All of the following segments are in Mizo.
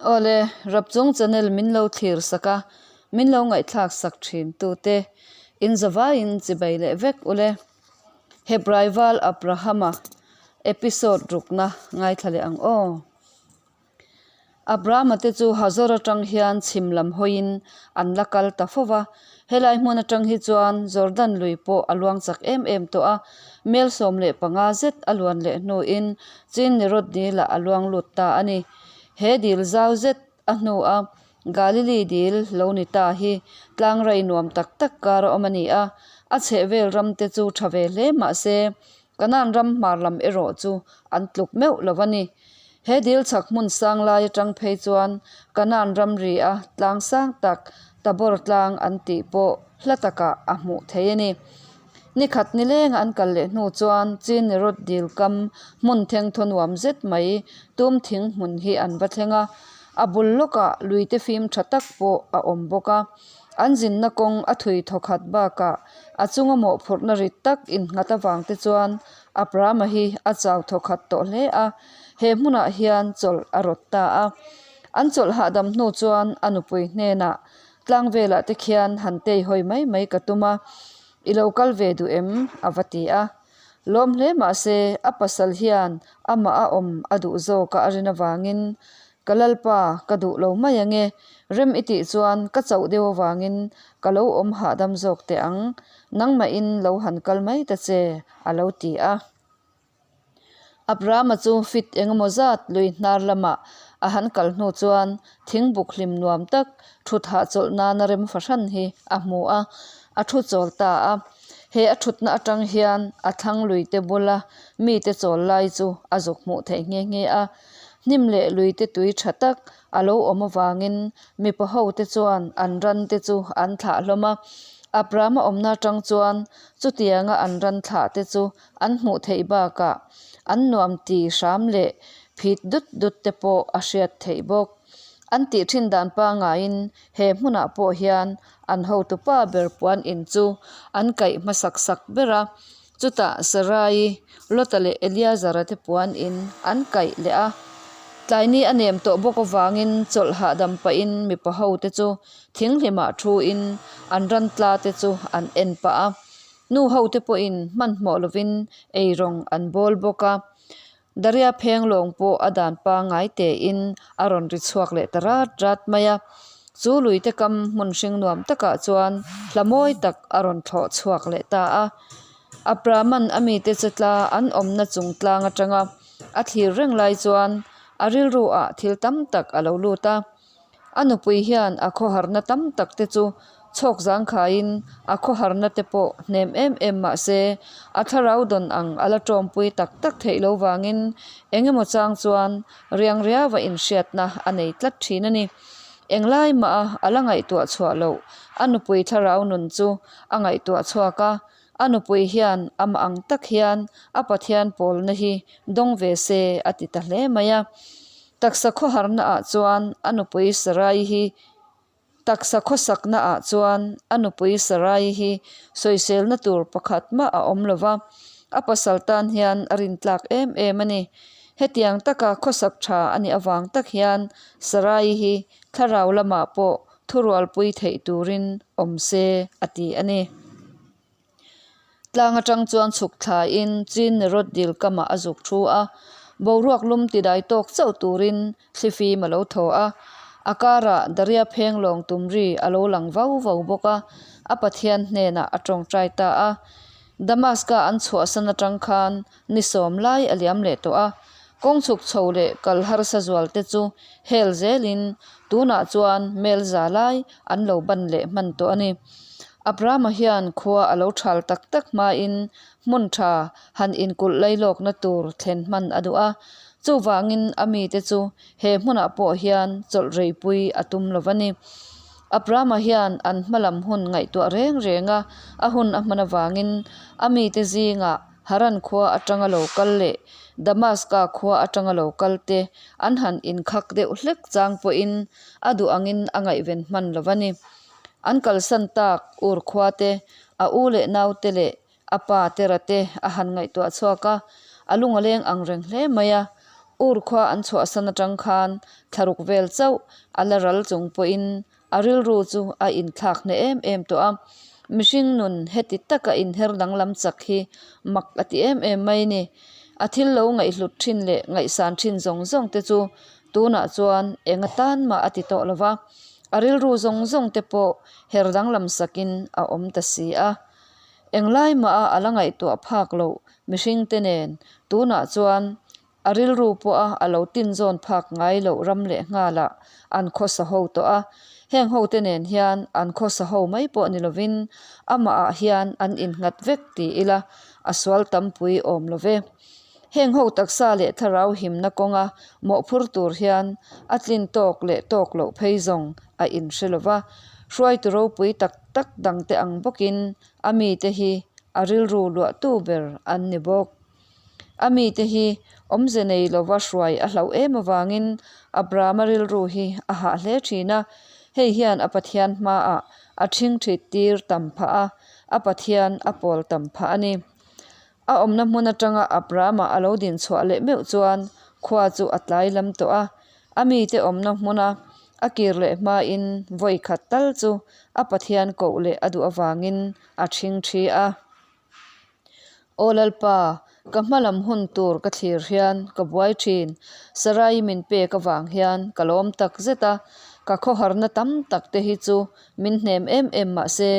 Awle, Rapchung channel min lo thlir sak a, min lo ngaihthlak sak thin tute in zavaiin chibai leh vek ule. Hebrai val Abrahama episode rukna ngaithla leh ang aw. Abrahama te chu Hazor atang hian chhim lam hawiin an la kal ta fo va. Helai hmun atang hi chuan Jordan lui pawh a luang chak em em tawh a, mel 15 zet a luan leh hnuin Chinnerot dilah a luang lut ta a ni. He dil zau zet a hnua Galili dil lo ni ta hi tlang rai nuam tak tak kar a awm a ni a, a chhehvel ram te chu tha ve hle mah se Kanan ram hmar lam erawh chu an tluk meuh lo a ni. He dil chhak hmun sang lai atang phei chuan Kanan ramri a tlang sang tak Tabor tlang an tih pawh hla takah a hmuh theih a ni. Ni khat ni lenga an kal leh hnu chuan Chinnerot dil kam hmun thengthaw nuam zet mai tum thing hmun hi an va thleng a, a bul lawkah luite fim tha tak pawh a awm bawk a. An zinna kawng a thui thawkhat bakah a chunga mawhphurhna rit tak innghat avang te chuan Abrahama hi a chau thawkhat tawh hle a, he hmunah hian chawlh a rawt ta a. An chawlh hahdam hnu chuan a nupui hnenah tlang velah te khian han tei hawi mai mai ka tum a, i lo kal ve duh em? a va ti a. Lawm hle mah se a pasal hian amah a awm a duh zawk a a rin avangin Ka Lalpa, ka duh lo mai ange, rem i tih chuan ka chauh deuh avangin ka lo awm hahdam zawk teh ang, nangmahin lo han kal mai ta che, a lo ti a. Abrahama chu fit engemaw zat lui hnar lamah a han kal hnu chuan thingbuk hlim nuam tak thut hahchawlh nana rem fahran hi a hmu a, a thu chawl ta a. He a thutna atang hian a thlang luite bula mite chawl lai chu a zuk hmuh theih nghe nghe a. Hnim leh luite tui tha tak a lo awm avangin mipa ho te chuan an ran te chu an thlah hlawm a. Abrahama awmna atang chuan chutianga an ran thlah te chu an hmuh theih bakah an nuam ti hram leh phit dut dut te pawh a hriat theih bawk. An tih thin dan pangaiin he hmunah pawh hian an hotupa ber puan in chu an kaih hmasak sak ber a. Chutah Sarai, Lota leh Eliazara te puan in an kaih leh a. Tlaini a nem tawh bawk avangin chawlh hahdam pahin mipa ho te chu thinghlimah thu in an ran tla te chu an en pah a. Nu ho te pawhin hmanhmawh lovin eirawng an bawl bawk a. Daria pheng lawng pawh a dan pangngai tein a rawn ri chhuak leh ta rat rat mai a. Chu luite kam hmun hring nuam takah chuan hla mawi tak a rawn thlawh chhuak leh ta a. Abrahman a mite che tla an awmna chung tlang atanga a thlir reng lai chuan a rilru ah thil tam tak a lo lut a. A nupui hian a khawharna tam tak te chu chhawk zangkhaiin a khawharna te pawh hnem em em mah se a thlarau dawn ang a la tawmpui tak tak theih lo vangin eng emaw chang chuan riang riauva inhriatna a nei tlat thin a ni. Englai mah a a la ngaihtuah chhuah loh a nupui thlarau nun chu a ngaihtuah chhuak a, a nupui hian amah ang tak hian a Pathian pawlna hi dawng ve se a ti ta hle mai a. Taksa khawharna ah chuan a nupui Sarai hi Taksa khawsakna ah chuan a nupui Sarai hi sawiselna tur pakhat mah a awm lo va, a pasal tan hian a rintlak em em a ni. Hetiang taka khawsak tha a nih avang tak hian Sarai hi thlarau lamah pawh thurualpui theih turin awm se a ti a ni. Tlang atang chuan chhuk thlaiin Chinnerot dil kamah a zuk thu a, boruak lum tidai tawk chauh turin thlifim a lo thaw a. A karah Daria pheng lawng tumri a lo lang vau vau bawk a, a Pathian hnenah a tawngtai ta a. Damaska an chhuahsan atang khan ni sawm lai a liam leh tawh a, kawng chhuk chho leh kal harsa zual te chu hel zelin tunah chuan mel za lai an lo ban leh hman tawh a ni. Abrahama hian khua a lo thal tak tak hmain hmun tha han inkulh lailawkna tur thlen hman a duh a, chuvangin a mite chu he hmunah pawh hian chawlh reipui a tum lo va ni. Abrahama hian an hmalam hun ngaihtuah reng reng a, a hun a hman avangin a mite zingah Haran khua atanga lo kal leh Damaska khua atanga lo kal te an han inkhak deuh hlek chang pawhin a duh angin a ngaihven hman lo va ni. An kalsan tak ur khua te, a u leh naute leh a pa tera te a han ngaihtuah chhuak a, a lung a leng ang reng hle mai a. Ur khua an chhuahsan atang khan thlaruk vel chauh a la ral chung pawhin a rilru chu a inthlak hneh em em tawh a. Mihring nun heti taka inher danglam chak hi mak a ti em em mai ni. A thil lo ngaihhlut thin leh ngaihsan thin zawng zawng te chu tunah chuan eng atan mah a ti tawh lo va, a rilru zawng zawng te pawh her danglam sakin a awm ta si a. Englai mah a a la ngaihtuah phak loh mihring te nen tunah chuan a rilru pawha a lo tinzawn phak ngai loh ram leh nghalah an khawsa ho tawh a. Heng ho te nen hian an khawsa ho mai pawh ni lovin amahah hian an innghat vek ti ila a sual tampui awm lo ve. Heng ho taksa leh thlarau himna kawnga mawhphur tur hian a tlin tawk leh tawk loh phei zawng a inhre lo va, hruaitu ropui tak tak dangte ang bawkin a mite hi a rilru luahtu ber an ni bawk. A mite hi awmze nei lova hruai a hlauh em avangin Abrahama rilru hi a hah hle thin a, hei hian a Pathian hmaah a ṭhingṭhit tir tam phah a, a Pathian a pawl tam phah a ni. A awmna hmun atanga Abrahama a lo din chhuah leh meuh chuan khua chu a tlai lam tawh a, a mite awmna hmuna a kir leh hmain vawi khat tal chu a Pathian koh leh a duh avangin a ṭhing ṭhi a. Aw Lalpa, ka hma lam hun tur ka thlir hian ka buai ṭhin, Sarai min pek avang hian ka lawm tak zet a, ka khawharna tam tak te hi chu Min hnem em em mah se,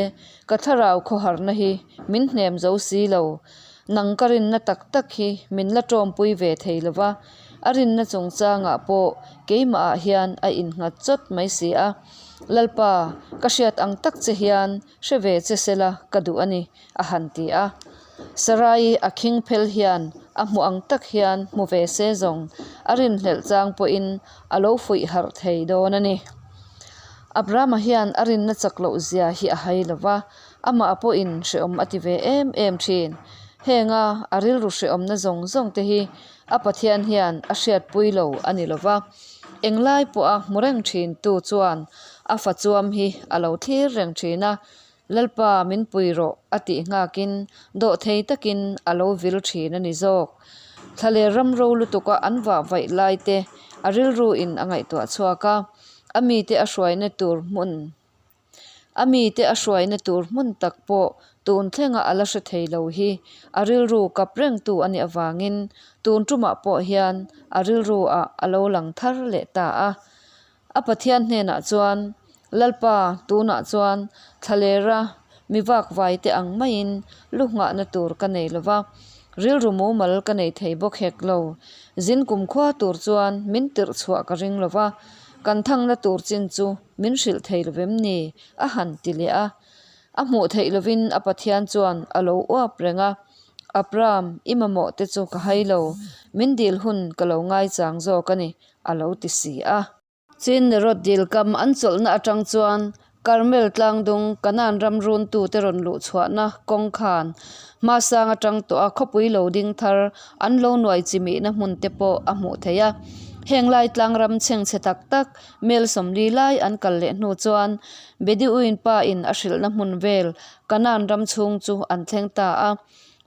ka thlarau khawharna hi min hnem zo si lo. Nang ka rinna tak tak hi min la tawmpui ve thei lo va, a rinna chungchangah pawh keimahah hian a innghat chawt mai si a. Lalpa, ka hriat ang tak che hian hre ve che sela ka duh a ni, a han ti a. Sarai a khing phel hian a hmuh ang tak hian hmu ve se zawng a rinhlelh chang pawhin a lo fuih harh thei dawn a ni. Abrahama hian a rinna chak loh zia hi a hai lo va, amah pawhin hrehawm a ti ve em em thin. Henga a rilru hrehawmna zawng zawng te hi a Pathian hian a hriatpui lo a ni lo va, englai pawha hmu reng thin tu chuan a fa chuam hi a lo thlir reng thin a, Lalpa min pui rawh a tih nghakin dawhthei takin a lo vil thin a ni zawk. Thlaler ram ro lutuka an vah vaih lai te a rilru in a ngaihtuah chhuak a, a mite a hruaina tur hmun a mite a hruaina tur hmun tak pawh tun thlenga a la hre thei lo hi a rilru kap rengtu a nih avangin tun tumah pawh hian a rilru ah a lo lang thar leh ta a. A Pathian hnenah chuan, Lalpa, tunah chuan thlalera mi vakvai te ang maiin lu nghahna tur ka nei lo va, rilru mumal ka nei thei bawk hek lo. Zin kumkhua tur chuan min tirh chhuah ka ring lo va, kan thangna tur chin chu min hrilh thei lo vem ni? a han ti leh a. A hmuh theih lovin a Pathian chuan a lo uap reng a, Abram, i mamawh te chu ka hai lo, min dil hun ka lo ngaichang zawk a ni, a lo ti si a. Chinnerot dil kam an chawlhna atang chuan Karmel tlangdung Kanaan ram runtute rawn luh chhuahna kawng khan hmasang atang tawh a khawpui lo ding thar an lo nuai chimihna hmun te pawh a hmuh theih a. Heng lai tlang ram chhengchhe tak tak mel 40 lai an kal leh hnu chuan Bediuin pa in a hrilhna hmun vel Kanaan ram chhung chu an thleng ta a.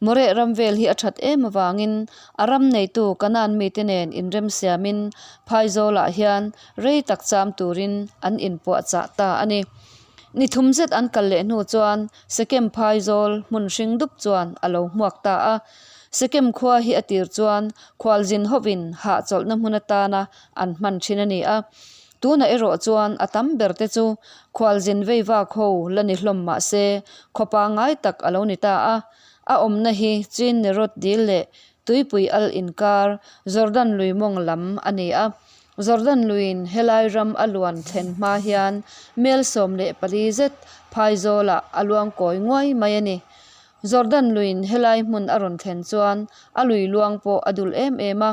Moreh ram vel hi a that em avangin a ram neitu Kanaan mite nen inremsiamin Phaizawlah hian rei tak cham turin an inpuahchah ta a ni. Ni thum zet an kal leh hnu chuan Sekem Phaizawl hmun hring dup chuan a lo hmuak ta a. Sekem khua hi a tir chuan khualzin hovin hahchawlhna hmun atana an hman thin a ni a. Tunah erawh chuan a tam ber te chu khualzin vei vak ho la ni hlawm mah se khaw pangngai tak a lo ni ta a. A awmna hi Chinnerot dil leh Tuipui al inkar Jordan lui mawng lam a ni a. Jordan luiin helai ram a luan thlen hma hian mel 14 zet phaizawlah a luang kawi nguai mai a ni. Jordan luiin helai hmun a rawn thlen chuan a lui luang pawh a dul em em a.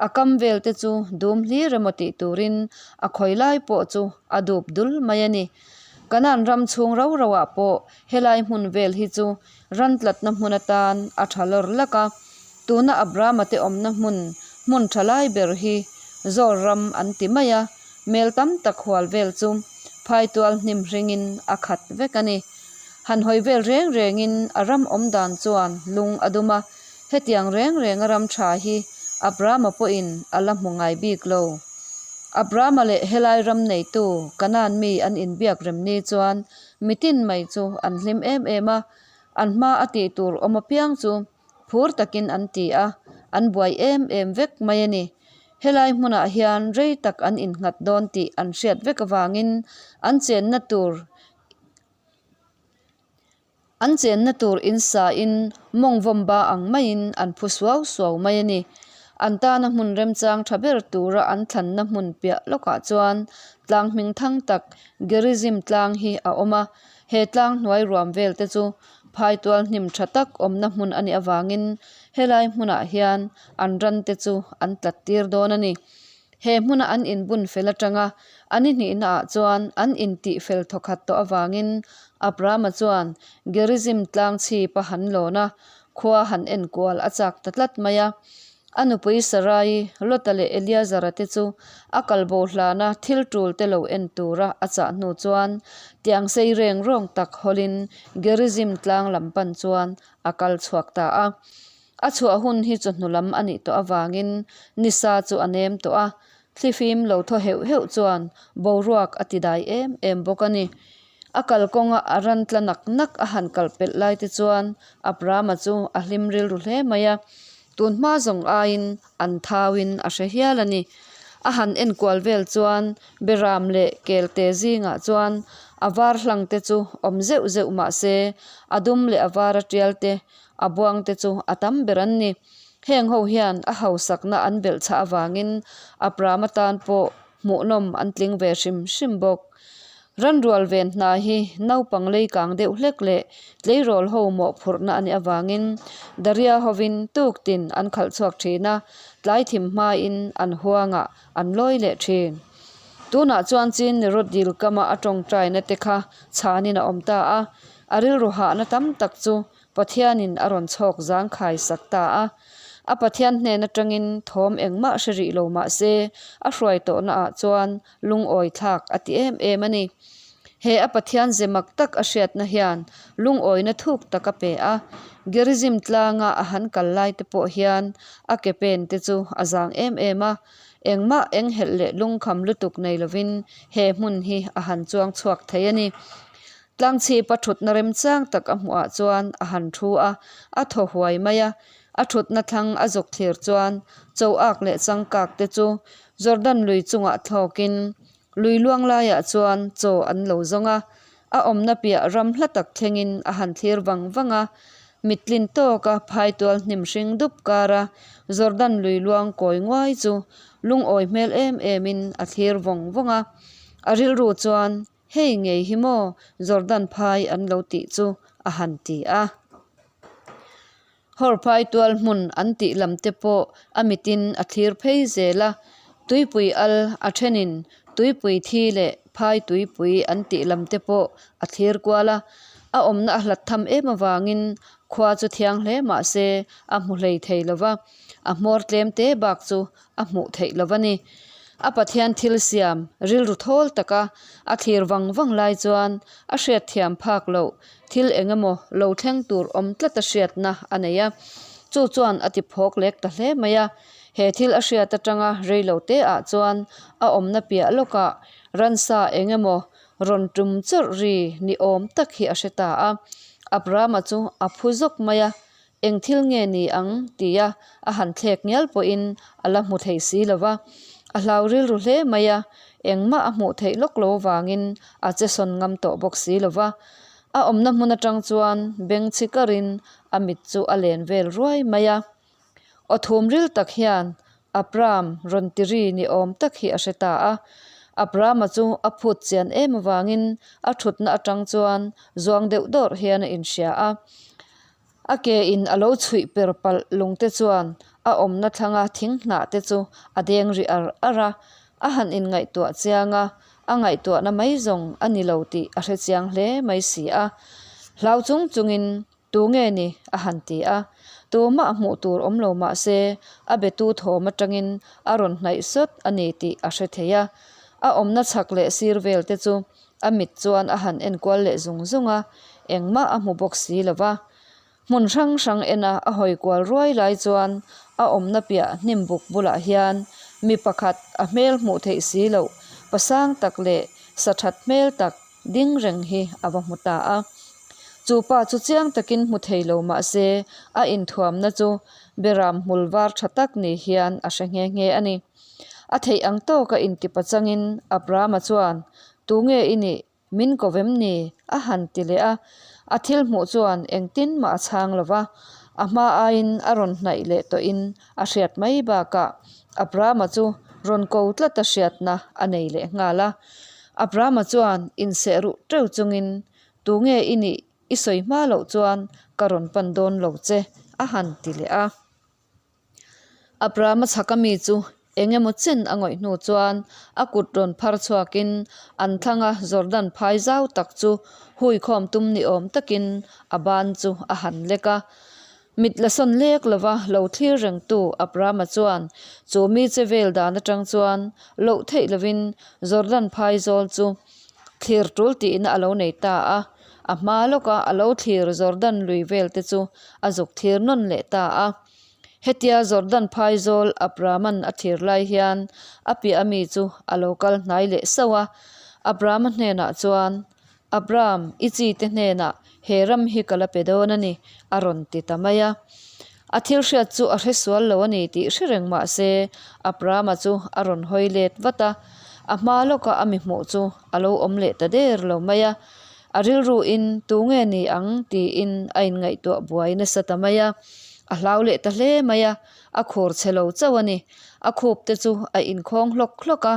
A kam vel te chu dum hlir emaw tih turin a khawi lai pawh chu a dup dul mai a ni. Kanan ram chhung rau rau ah pawh helai hmun vel hi chu ran tlatna hmun atan a tha lawr lak a. Tuna Abrahama te awmna hmun hmun tha lai ber hi Zor ram an ti mai a, mel tam tak hual vel chu phaitual hnim hringin a khat vek a ni. Han hawi vel reng rengin a ram awm dan chuan lung a dum a, Hetiang reng reng a ram tha hi Abrama pawhin a la hmu ngai bik lo. Abrama leh helai ram neitu Kanaan mi an inbiak rem ni chuan mitin mai chu an hlim em em a, an hma a tih tur awm apiang chu phur takin an ti a, an buai em em vek mai a ni. Helai hmunah hian rei tak an innghat dawn tih an hriat vek avangin an chenna tur An chenna tur in sain mawng vawmba ang maiin an phu suau suau mai a ni. An tana hmun remchang tha ber tura an thlanna hmun piah lawkah chuan tlang hming thang tak Gerizim tlang hi a awm a. He tlang hnuai ruam vel te chu phaitual hnim tha tak awmna hmun a nih avangin helai hmunah hian an ran te chu an tlat tir dawn a ni. He hmuna an inbun fel atanga an ihnihna ah chuan an intih fel thawkhat tawh avangin Abrahama chuan Gerizim tlang chhip a han lawn a, khua han enkual a chak ta tlat mai a. A nupui Sarai, Lota leh Eliazara te chu a kalbo hlana thil tul te lo en tura a chah hnu chuan tiang sei reng rawng tak hawlin Gerizim tlang lam pan chuan a kal chhuak ta a. A chhuah hun hi chawhnu lam a nih tawh avangin nisa chu a nem tawh a, thlifim lo thaw heuh heuh chuan boruak a ti dai em em bawk a ni. A kalkawnga a ran tla nak nak a han kal pelh lai te chuan Abrahama chu a hlim rilru hle mai a, tun hma zawng aiin an thauin a hre hial a ni. A han enkual vel chuan Beram leh kelte zingah chuan a var hlang te chu awm zeuh zeuh mah se a dum leh a var a tial te A buangte chu a tam ber an ni. Heng ho hian a hausakna an belh chhah avangin Abraham atan pawh hmuhnawm an tling ve hrim hrim bawk. Ranrual ven hna hi naupang leikang deuh hlek leh tleirawl ho mawhphurhna a nih avangin Daria hovin tuktin an khalh chhuak thin a, tlai thim hmain an huangah an lawi leh thin. Tunah chuan Chin Nirut dil kama a tawngtaina te kha chhanin a awm ta a, a rilru hahna tam tak chu Pathianin a rawn chhawk zangkhai sak ta a. A Pathian hnen atangin thawm engmah hre rih lo mah se, a hruai tawhna ah chuan lungawi thlak a ti em em a ni. He a Pathian ze mak tak a hriatna hian lungawina thuk tak a pe a. Gerizim tlanga a han kal lai te pawh hian a ke pen te chu a zang em em a. Engmah enghelh leh lungkham lutuk nei lovin he hmun hi a han chuang chhuak thei a ni. Tlangchhipa thutna remchang tak a hmuhah chuan a han thu a, a thaw huai mai a. A thutna thlang a zawk thlir chuan cho ak leh changkak te chu Jordan lui chungah thlawkin lui luang laiah chuan chaw an lo zawng a. A awmna piah ram hla tak thlengin a han thlir vang vang a. Mittlin tawka phaitual hnim hring dup kara Jordan lui luang kawi nguai chu lungawi hmel em emin a thlir vawng vawng a. A rilru chuan Hei ngei hi maw Jordan phai an lo tih chu a han ti a. Hawr phai tual hmun an tih lam te pawh a mitin a thlir phei zel a, tuipui al a thenin tuipui thi leh phai tuipui an tih lam te pawh a thlir kual a. A awmna a hlat tham em avangin khua chu thiang hle mah se a hmu hlei thei lo va, a hmawr tlem te bak chu a hmuh theih lo a ni. A Pathian thil siam rilru thawl taka a thlir vang vang lai chuan a hriatthiam phak loh thil eng emaw lo thleng tur awm tlat a hriatna a nei a. Chu chuan a ti phawk lek ta hle mai a. He thil a hriat atanga rei lo te ah chuan a awmna piah lawkah ransa eng emaw rawn tum chawrh ri ni awm tak hi a hre ta a. Abrahama chu a phu zawk mai a. Eng thil nge ni ang? tia a han thlek ngial pawhin a la hmu thei si lo va. A hlau rilru hle mai a, engmah a hmuh theih lawk lo avangin a che sawn ngam tawh bawk si lo va. A awmna hmun atang chuan beng chhi karin a mit chu a len vel ruai mai a. Aw thum ril tak hian Abram rawn ti ri ni awm tak hi a hre ta a. Abrama chu a phut chian em avangin a thutna atang chuan zuang deuh dawrh hian a inhria a. A ke in a lo chhuih per palh lung te chuan a awmna thlanga thing hnah te chu a deng ri ar ar a, a han inngaihtuah chiang a, a ngaihtuahna mai zawng a ni lo tih a hre chiang hle mai si a. Hlau chung chungin tu nge ni a han ti a, tumah hmuh tur awm lo mah se a betu thawm atangin a rawn hnaih sawt a ni tih a hre thei a, a awmna chhak leh sir vel te chu A mit chuan a han enkual leh zung zung a, engmah a hmu bawk si lo va. Hmun hrang hrang ena a hawi kual ruai lai chuan a awmna piah hnim buk bulah hian mi pakhat a hmel hmuh theih si loh pasang tak leh sa that hmel tak ding reng hi a va hmu ta a. Chu pa chu chiang takin hmu thei lo mah se a inthuamna chu beram hmul var tha tak ni hian a hre nghe nghe a ni. A theih ang tawka intipa changin Abrahama chuan, Tunge i nih? Min ko vem ni? a han ti leh a. A thil hmuh chuan engtin mah a chhang lo va, a hma aiin a rawn hnaih leh tawhin a hriat mai bakah Abrahama chu rawn ko tlat a hriatna a nei leh nghal a. Abrahama chuan inseh ruh teuh chungin, Tunge i nih? I sawi hma loh chuan ka rawn pan dawn lo che, a han ti leh a. Abrahama chhaka mi chu eng emaw chen a ngawih hnu chuan a kut rawn phar chhuakin an thlanga Jordan phai zau tak chu huikhawm tum ni awm takin a ban chu a han lek a. Mit la sawn lek lova lo thlir rengtu Abrahama chuan chu mi che vel dan atang chuan loh theih lovin Jordan phai zawl chu thlir tul tihna a lo nei ta a. A hma lawka a lo thlir Jordan lui vel te chu a zuk thlir nawn leh ta a. Hetia Jordan phaizawl Abraham-a'n a thlir lai hian a piah ami chu a lo kal hnai leh sauh a. Abraham-a hnenah chuan, Abraham, i chi te hnenah he ram hi ka la pe dawn a ni, a rawn ti ta mai a. A thil hriat chu a hre sual lo a ni tih hre reng mah se, Abraham-a chu a rawn hawi let vat a. A hma lawka a mi hmuh chu a lo awm leh ta der lo mai a. A rilruin tu nge ni ang tiin a inngaihtuah buai nasa ta mai a. A hlau leh ta hle mai a, a khur chhe lo chauh a ni. A khup te chu a inkhawng hlawk hlawk a,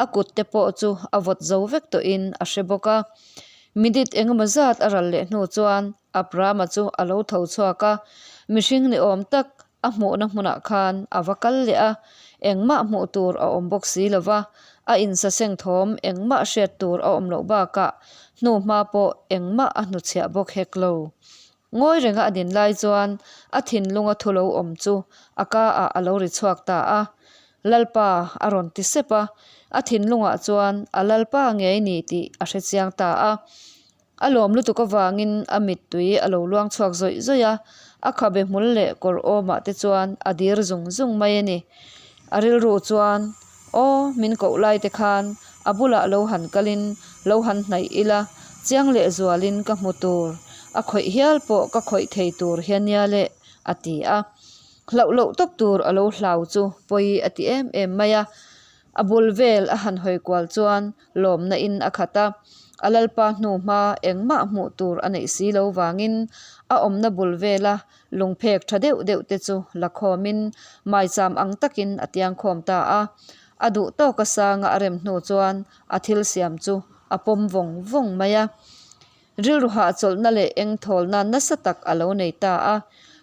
a kut te pawh chu a vawt zo vek tawhin a hre bawk a. Minute engemaw zat a ral leh hnu chuan Abrahama chu a lo tho chhuak a, mihring ni awm tak a hmuhna hmunah khan a va kal leh a, engmah hmuh tur a awm bawk si lo va, a insaseng thawm engmah hriat tur a awm loh bakah hnuhma pawh engmah a hnuchhiah bawk hek lo. Ngawi renga a din lai chuan a thinlunga thu lo awm chu a ka ah a lo ri chhuak ta a, Lalpa a rawn ti sep a, a thinlungah chuan a Lalpa ngei ni tih a hrechiang ta a. A lawm lutuk avangin a mittui a lo luang chhuak zawih zawih a, a khabe hmul leh kawr awmah te chuan a dir zung zung mai a ni. A rilru chuan, Aw, min koh lai te khan a bulah lo han kalin lo han hnaih ila, chiang leh zualin ka hmu tur, a khawih hial pawh ka khawih thei tur hian nia le, a ti a. Hlauh loh tawp tur a lo hlau chu pawi a ti em em mai a. A bul vel a han hawi kual chuan lawmna in a khat a, a lalpa hnu hma engmah hmuh tur a neih si lo vangin a awmna bul vela lungphek tha deuh deuh te chu la khawmin maicham ang takin a tiangkhawm ta a. A duh tawka sanga a rem hnu chuan a thil siam chu a pawm vawng vawng mai a. Rilru hahchawlhna leh engthawlna nasa tak a lo nei ta a,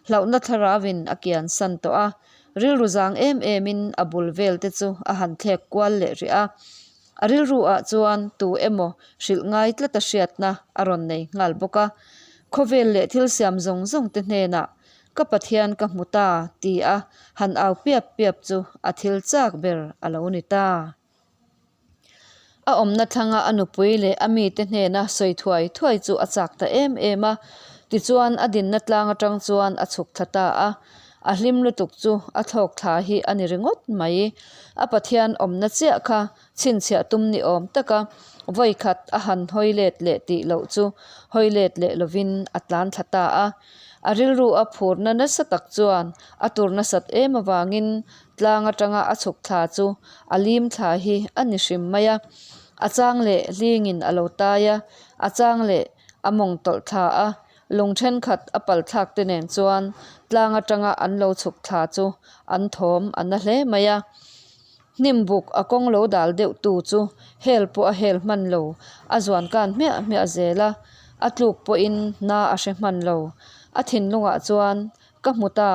hlauhna thlarauin a kian san tawh a, rilru zang em emin a bul vel te chu a han thlek kual leh rih a. A rilru ah chuan tu emaw hrilh ngai tlata hriatna a rawn nei nghal bawk a, khawvel leh thil siam zawng zawng te hnenah Ka Pathian ka hmu ta ti a han au piap piap chu a thil chak ber a lo ni ta. A awmna thlanga a nupui leh a mite hnena sawi thuai thuai chu a chak ta em em a, tichuan a dinna tlang atang chuan a chhuk thla ta a. A hlim lutuk chu a thlawk thla hi a ni ringawt mai. A Pathian awmna chiah kha chhinchhiah tum ni awm taka vawi khat a han hawi let leh tih loh chu hawi let leh lovin a tlan thla ta a. A rilru a phurna nasa tak chuan a tur nasat em avangin Tlang atanga a chhuk thla chu a lim thla hi a ni hrim mai a, a chang leh hlingin a lo tai a, a chang leh a mawng tawlh thla a, lung thenkhat a pal thlak te nen chuan tlang atanga an lo chhuk thla chu an thawm a na hle mai a. Hnim buk a kawng lo dal deuh tu chu hel pawh a hel hman lo, a zuan kan hmiah hmiah zel a, a tluk pawhin na a hre hman lo. A thinlungah chuan Ka hmu ta,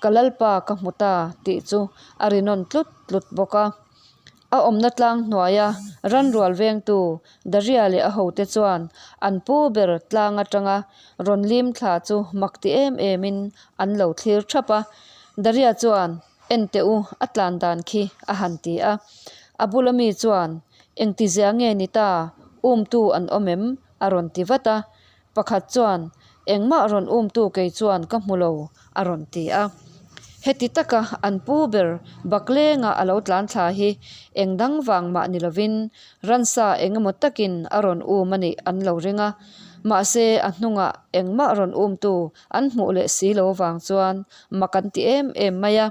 ka Lalpa ka hmu ta tih chu a ri nawn tlut tlut bawk a. A awmna tlang hnuaia ranrual vengtu Daria leh a hote chuan an pu ber tlang atanga rawn lim thla chu mak ti em emin an lo thlir thap a. Daria chuan, En teh u, a tlan dan khi a han ti a. A bula mi chuan, Engtizia nge ni ta, umtu an awm em? a rawn ti vat a. Pakhat chuan, Engmah rawn umtu kei chuan ka hmu lo, a rawn ti a. Heti taka an pu ber Baklenga a lo tlan thla hi eng dang vang mah ni lovin ransa eng emaw takin a rawn um a nih an lo ring a. Mahse, a hnungah engmah rawn umtu an hmuh leh si lo vang chuan mak an ti em em mai a.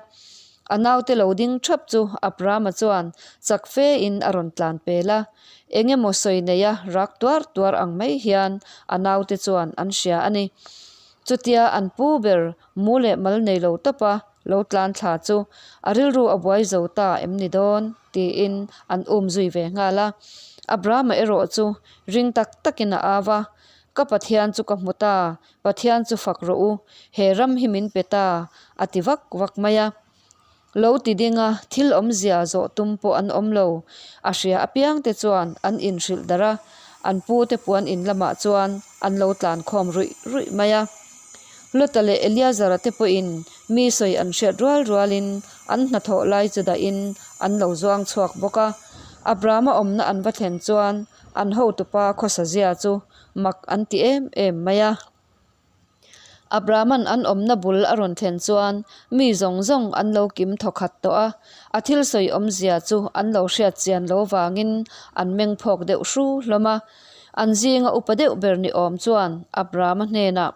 A naute lo ding thap chu Abrahama chuan chak fe in a rawn tlan pel a. Eng emaw sawi neia rak tuar tuar ang mai hian a naute chuan an hria a ni. Chutia an pu ber mu leh mal nei lo tawpa lo tlan thla chu a rilru a buai zo ta em ni dawn tiin an um zui ve nghal a. Abrahama erawh chu ring tak takin a au a, Ka Pathian chu ka hmu ta, Pathian chu fak rawh u, he ram hi min pe ta, a ti vak vak mai a. Lo ti ding a, thil awmzia zawh tum pawh an awm lo. A hria apiang te chuan an inhrilh darh a, an pu te puan in lamah chuan an lo tlan khawm ruih ruih mai a. Lota leh Eliazara te pawhin mi sawi an hriat rual rualin an hnathawh lai chu dahin an lo zuang chhuak bawk a. Abrahama awmna an va thlen chuan an hotupa khawsa zia chu mak an ti em em mai a. Abrahama'n an awmna bul a rawn thlen chuan mi zawng zawng an lo kim thawkhat tawh a, a thil sawi awmzia chu an lo hriat chian lo vangin an meng phawk deuh hru hlawm a. An zinga upa deuh ber ni awm chuan Abrahama hnenah,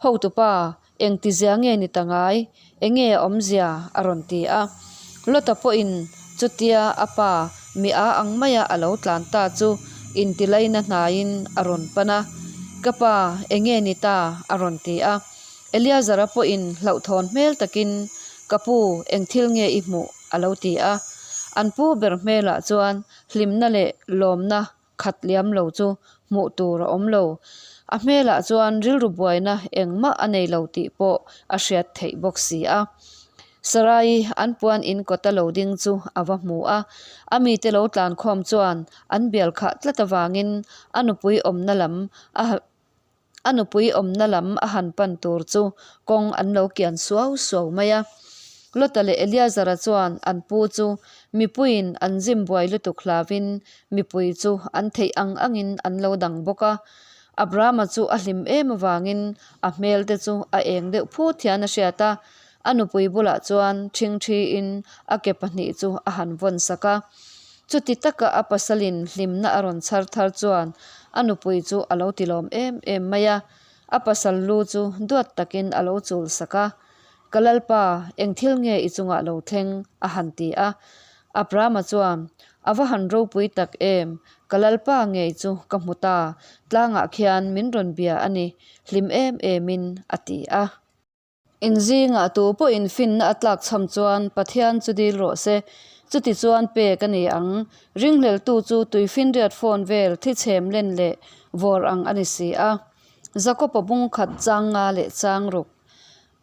Hotupa, Engtizia nge ni ta ngai? Enge a awmzia? a rawn ti a. Lota pawhin chutia a pa mi a ang maia a lo tlan ta chu intilaina hnaiin a rawn pan a. Ka pa, enge ni ta? a rawn ti a. Eliazara pawhin hlauhthawn hmel takin, Ka pu, eng thil nge i hmuh? a lo ti a. An pu ber hmelah chuan hlimna leh lawmna khat liam lo chu hmuh tur a awm lo. A hmelah chuan rilru buaina engmah a nei lo tih pawh a hriat theih bawk si a. Sarai an puan in kawta lo ding chu a va hmu a, a mite lo tlan khawm chuan an bial khah tlat avangin a nupui awmna lam a A nupui awmna lam a han pan tur chu kawng an lo kian suau suau mai a. Lota leh Eliazara chuan an pu chu mipuiin an zim buai lutuk hlauvin mipui chu an theih ang angin an lo dang bawk a. Abrahama chu a hlim em avangin a hmel te chu a eng deuh phut hian a hriat a, a nupui bulah chuan ṭhingṭhiin a ke pahnih chu a han vawn sak a. Chuti taka a pasalin hlimna a rawn chhar thar chuan a nupui chu a lo tilawm em em mai a, a pasal lu chu duat takin a lo chul sak a, Ka Lalpa, eng thil nge i chungah lo thleng? a han ti a. Abrahama chuan, A va han ropui tak em, ka Lalpa ngei chu ka hmu ta, tlangah khian min rawn bia a ni, hlim em emin, a ti a. Inzingah tu pawhin finna a tlak chham chuan Pathian chu dil rawh se, chuti chuan pek a ni ang. Ringhleltu chu tuifinriat phone vel thi chhem len leh vawr ang a ni si a. Jakob-a bung khat chang nga leh chang ruk.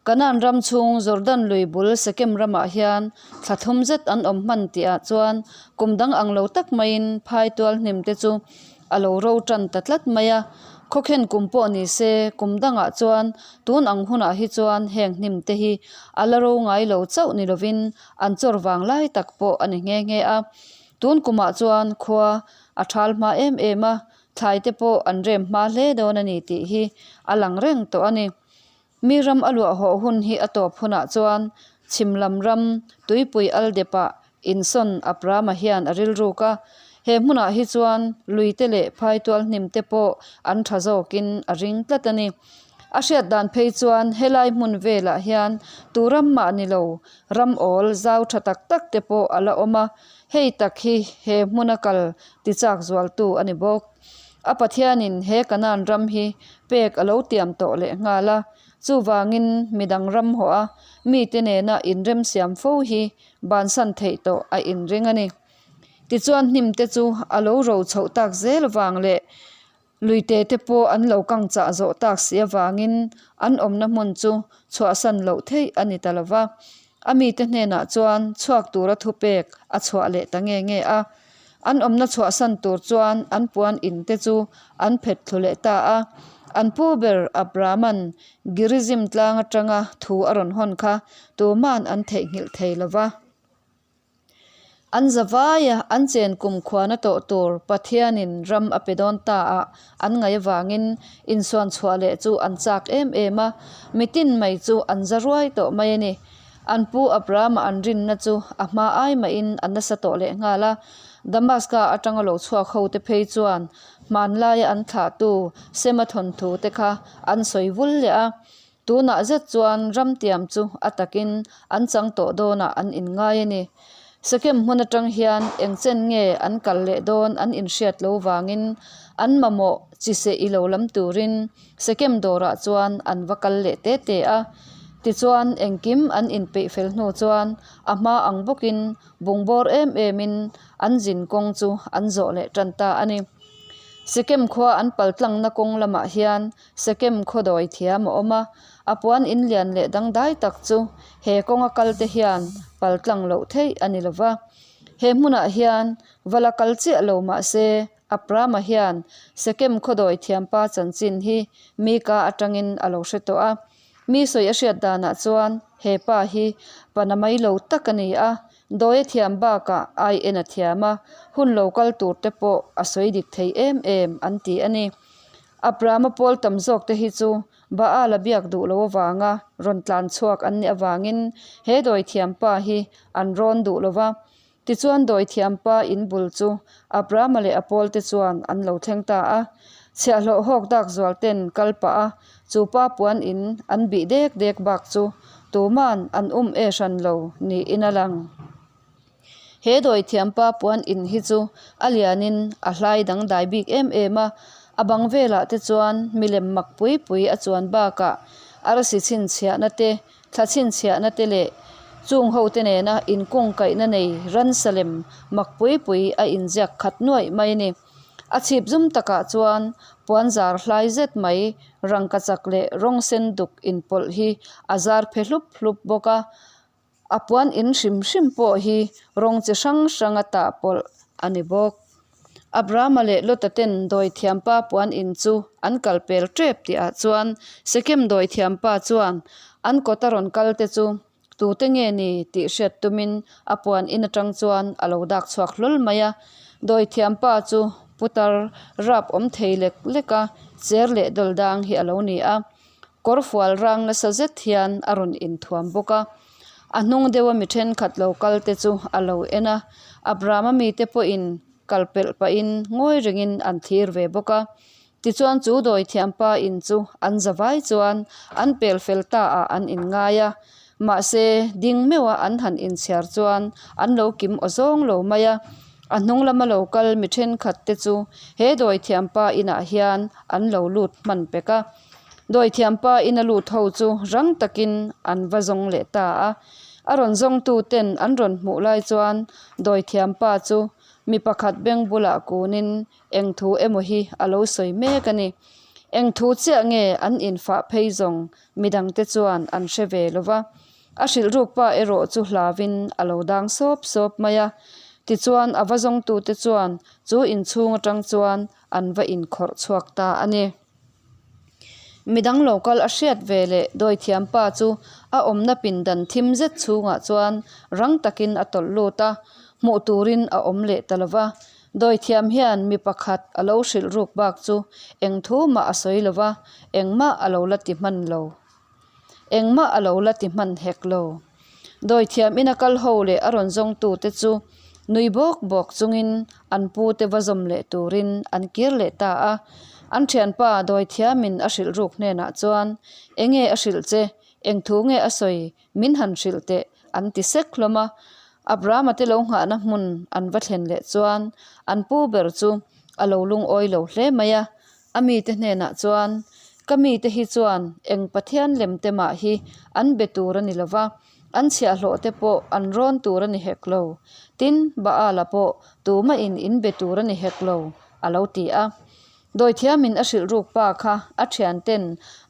Kanaan ram chhung Jordan lui bul Sekem ramah hian thla thum zet an awm hman tihah chuan kum dang ang lo tak maiin phai tual hnim te chu A lo ro tan ta tlat mai a, khawkhen kum pawh ni se, kum dangah chuan tun ang hunah hi chuan heng hnim te hi a la ro ngai lo chauh ni lovin an chawr vang lai tak pawh a ni nghe nghe a. Tun kumah chuan khua a thal hma em em a, thlai te pawh an rem hma hle dawn a ni tih hi a lang reng tawh a ni. Mi ram a luah hawh hun hi a tawp hunah chuan chhim lam ram tuipui al depah insawn Abrahama hian a rilruk a. He hmunah hi chuan luite leh phaitual hnim te pawh an tha zawkin a ring tlat a ni. A hriat dan phei chuan helai hmun velah hian tu ram mah ni lo ram awl zau tha tak tak te pawh a la awm a, hei tak hi he hmuna kal tichak zualtu a ni bawk. A Pathianin he Kanaan ram hi pek a lo tiam tawh leh nghal a, chuvangin midang ram hawh a mite nena inremsiam fo hi bansan theih tawh a inring a ni. Tichuan hnimte chu a lo ro chhoh tak zel vang leh luite te pawh an lo kang chah zawh tak si avangin an awmna hmun chu chhuahsan loh theih a ni ta lo va. A mite hnenah chuan chhuak tura thupek a chhuah leh ta nge nge a. An awmna chhuahsan tur chuan an puan in te chu an phet thlu leh ta a. An pu ber Abrahama'n Gerizim tlang atanga thu a rawn hawn kha tuma'n an theihnghilh thei lo va. An zavaia an chen kumkhuana tawh tur Pathianin ram a pe dawn ta a an ngaih avangin insuan chhuah leh chu an chak em em a, mitin mai chu an za ruai tawh mai a ni. An pu Abrahama an rinna chu a hma ai mahin a nasa tawh leh nghal a, Damaska atanga lo chhuak ho te phei chuan hmanlaia an thlahtu Sema thawnthu te kha an sawi vul leh a, Tunah zet chuan ramtiam chu a takin an chang tawh dawnah an inngai a ni. Sekem hmun atang hian eng chen nge an kal leh dawn an inhriat lo vangin an mamawh chi seh i lo lam turin Sekem dawrah chuan an va kal leh te te a. Tichuan engkim an inpeih fel hnu chuan a hma ang bawkin bungbawr em emin an zin kawng chu an zawh leh tan ta a ni. Sekem khua an paltlangna kawng lamah hian Sekem khaw dawi thiam a awm a, a puan in lian leh dangdai tak chu he kawnga kal te hian pal tlang loh theih a ni lo va. He hmunah hian va la kal chiah lo mah se Aprama hian Sekem khaw dawi thiampa chanchin hi Mika atangin a lo hre tawh a. Mi sawi a hriat danah chuan he pa hi pana mai lo tak a ni a, dawi a thiam bakah ai en a thiam a, hun lo kal tur te pawh a sawi dik thei em em an ti a ni. Abrahama pawl tam zawk te hi chu Baal a biak duh lo avanga rawn tlan chhuak an nih avangin he dawithiam pa hi an rawn duh lo va. Tichuan dawithiam pa in bul chu Abrahama leh a pawl te chuan an lo thleng ta a. Chhiahhlawh hawk dak zual ten kal pah a, chu pa puan in an bih dek dek bak chu tuman an um e hran lo niin a lang. He dawithiampa puan in hi chu a lianin a hlai dangdai bik em em a, a bang velah te chuan milem mak pui pui a chuan bakah arsi chhinchhiahna te, thla chhinchhiahna te leh chung ho te nena inkungkaihna nei ransa lem mak pui pui a inziak khat nuaih mai a ni. A chhip zum takah chuan puan zar hlai zet mai rangka chak leh rawng sen duk inpawlh hi a zar phe hlup hlup bawk a. A puan in hrim hrim pawh hi rawng chi hrang hrang a tah pawlh a ni bawk. Abrahama leh Lota ten dawithiampa puan in chu an kal pel tep tih ah chuan Sekem dawithiampa chuan an kawta rawn kal te chu tute nge ni tih hriat tumin a puan in atang chuan a lo dak chhuak hlawl mai a. Dawithiampa chu putar rap awm thei lek lek a cher leh dawl dang hi a lo ni a. Kawr fual rang nasa zet hian a rawn inthuam bawk a, a hnung deuha mi thenkhat lo kal te chu a lo en a, Abrahama mite pawhin kal pelh pahin ngawi rengin an thlir ve bawk a. Tichuan chu dawithiampa in chu an za vai chuan an pel fel ta ah an inngai a, mahse ding meuha an han inchhiar chuan an lo kim aw zawng lo mai a, a hnung lama lo kal mi thenkhat te chu he dawithiampa inah hian an lo lut hman pek a. Dawithiampa in a lut ho chu rang takin an va zawng leh ta a. A rawn zawngtu ten an rawn hmuh lai chuan dawithiampa chu mi pakhat beng bulah kunin eng thu emaw hi a lo sawi mek a ni. Eng thu chiah nge an infah phei zawng midangte chuan an hre ve lo va. A hrilh ruk pa erawh chu hlauin a lo dang sawp sawp mai a. Tichuan a va zawngtute chuan chu inchhung atang chuan an va inkhawrh chhuak ta a ni. Midang lo kal a hriat ve leh dawithiampa chu a awmna pindan thim zet chhungah chuan rang takin a tawlh lut a, hmuh turin a awm leh ta lo va. Dawithiam hian mi pakhat a lo hrilh ruk bak chu eng thu mah a sawi lo va, engmah a lo la ti hman lo. Engmah a lo la ti hman hek lo. Dawithiam ina kal ho leh a rawn zawngtute chu nui bawk bawk chungin an pute va zawm leh turin an kir leh ta a. An thianpa dawithiamin a hrilh ruk hnenah chuan, Enge a hrilh che? Eng thu nge a sawi? Min han hrilh teh, an ti sek hlawm a. Abrahama te lo nghahna hmun an va thlen leh chuan an pu ber chu a lo lungawi lo hle mai a. A mite hnenah chuan, Ka mite hi chuan eng Pathian lem te mah hi an be tur a ni lo va, an chhiahhlawh te pawh an rawn tur a ni hek lo. Tin, Baal-a pawh tumahin in be tur a ni hek lo, a lo ti a. Dawithiamin a hrilh ruk pa kha a thianten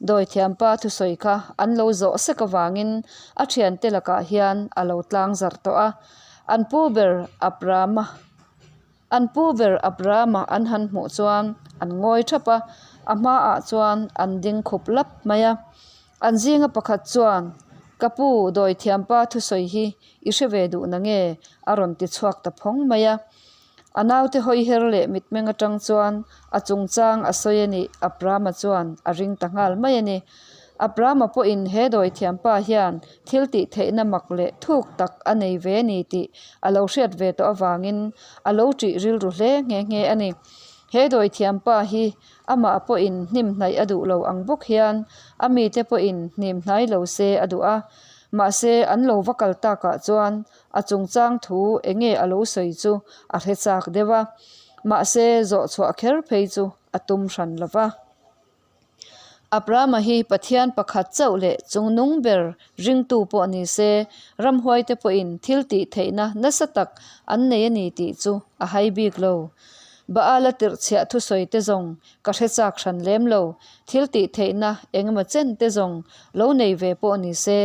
dawithiampa thusawi kha an lo zawh sek avangin a thiante lakah hian a lo tlang zarh tawh a. An pu ber Abrahama. An pu ber Abrahama an han hmuh chuan an ngawi thap a, a hmaah chuan an ding khup lap mai a. An zinga pakhat chuan. Ka pu, dawithiampa thusawi hi i hre ve duh na nge? a rawn ti chhuak ta phawng mai a. A naute hawiher leh mitmeng atang chuan a chungchang a sawi a nih Abrahama chuan a ring ta nghal mai a ni. Abrahama pawhin he dawithiampa hian thil tih theihna mak leh thuk tak a nei ve ni tih a lo hriat ve tawh avangin a lo ṭih rilru hle nghe nghe a ni. He dawithiampa hi amah pawhin hnim hnaih a duh lo ang bawk hian a mite pawhin hnim hnai lo se a duh a. Mahse an lo va kal takah chuan A chungchang thu eng nge a lo sawi chu a hre chak deuh a, mahse zawh chhuah kher phei chu a tum hran lo va. Abrahama hi Pathian pakhat chauh leh chungnung ber ringtu pawh ni se, ramhuaite pawhin thil tih theihna nasa tak an nei a ni tih chu a hai bik lo. Baala tirhchhiah thusawi te zawng ka hre chak hran lem lo, thil tih theihna eng emaw chen te zawng lo nei ve pawh ni se,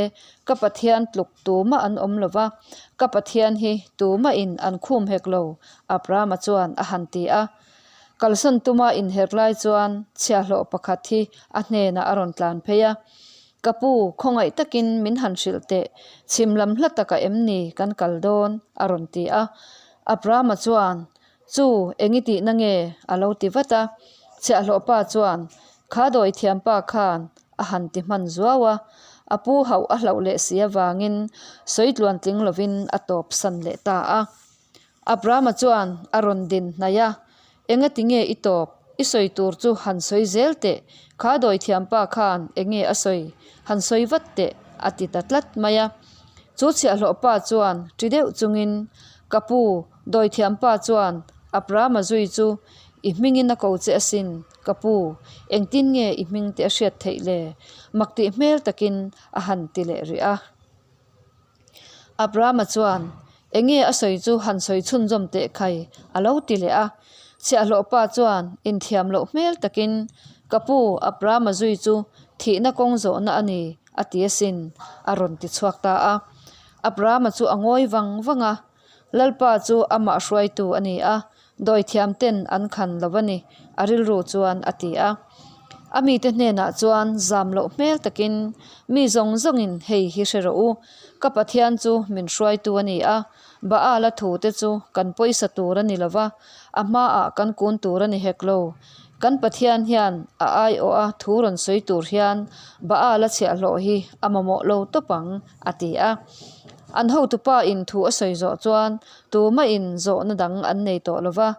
ka Pathian tluk Tumah an awm lo va, ka Pathian hi tumahin an khum hek lo, Abrahama chuan a han ti a. Kalsan tuma inherh lai chuan chhiahhlawh pakhat hi a hnenah a rawn tlan phei a, Ka pu, khawngaih takin min han hrilh teh, chhim lam hla takah em ni kan kal dawn? a rawn ti a. Abrahama chuan, Chu, eng i tihna nge? a lo ti vat a. Chhiahhlawh pa chuan, Kha dawithiampa khan a han ti hman zuau a, a pu hauh a hlauh leh si avangin sawi tluan tling lovin a tawp san leh ta a. Abrahama chuan a rawn din hnaih a, Engati nge i tawp? I sawi tur chu han sawi zel teh, kha dawithiampa khan enge a sawi? Han sawi vat teh, a ti ta tlat mai a. Chu chhiahhlawh pa chuan ṭi deuh chungin, Ka pu, dawithiampa chuan Abrahama zui chu i hmingin a ko che asin, Ka pu, engtin nge i hming te a hriat theih le? Mak tih hmel takin a han ti leh rih a. Abrahama chuan, Enge a sawi chu han sawi chhunzawm teh khai, a lo ti leh a. Chhiahhlawh pa chuan inthiam loh hmel takin, Ka pu, Abrahama zui chu thihna kawng zawhna a ni, a ti asin, a rawn ti chhuak ta a. Abrahama chu a ngawi vang vang a. Lalpa chu amah hruaitu a ni a, dawithiam ten an khan lo a ni, a rilru chuan a ti a. A mite hnenah chuan zam loh hmel takin, Mi zawng zawngin hei hi hre rawh u, ka Pathian chu min hruaitu a ni a, Baala thute chu kan pawisa tur a ni lo va, a hmaah kan kun tur a ni hek lo. Kan Pathian hian a aiawha thu rawn sawi tur hian Baala chhiahhlawh hi a mamawh lo tawp ang, a ti a. An hotupa in thu a sawi zawh chuan tumahin zawhna dang an nei tawh lo va,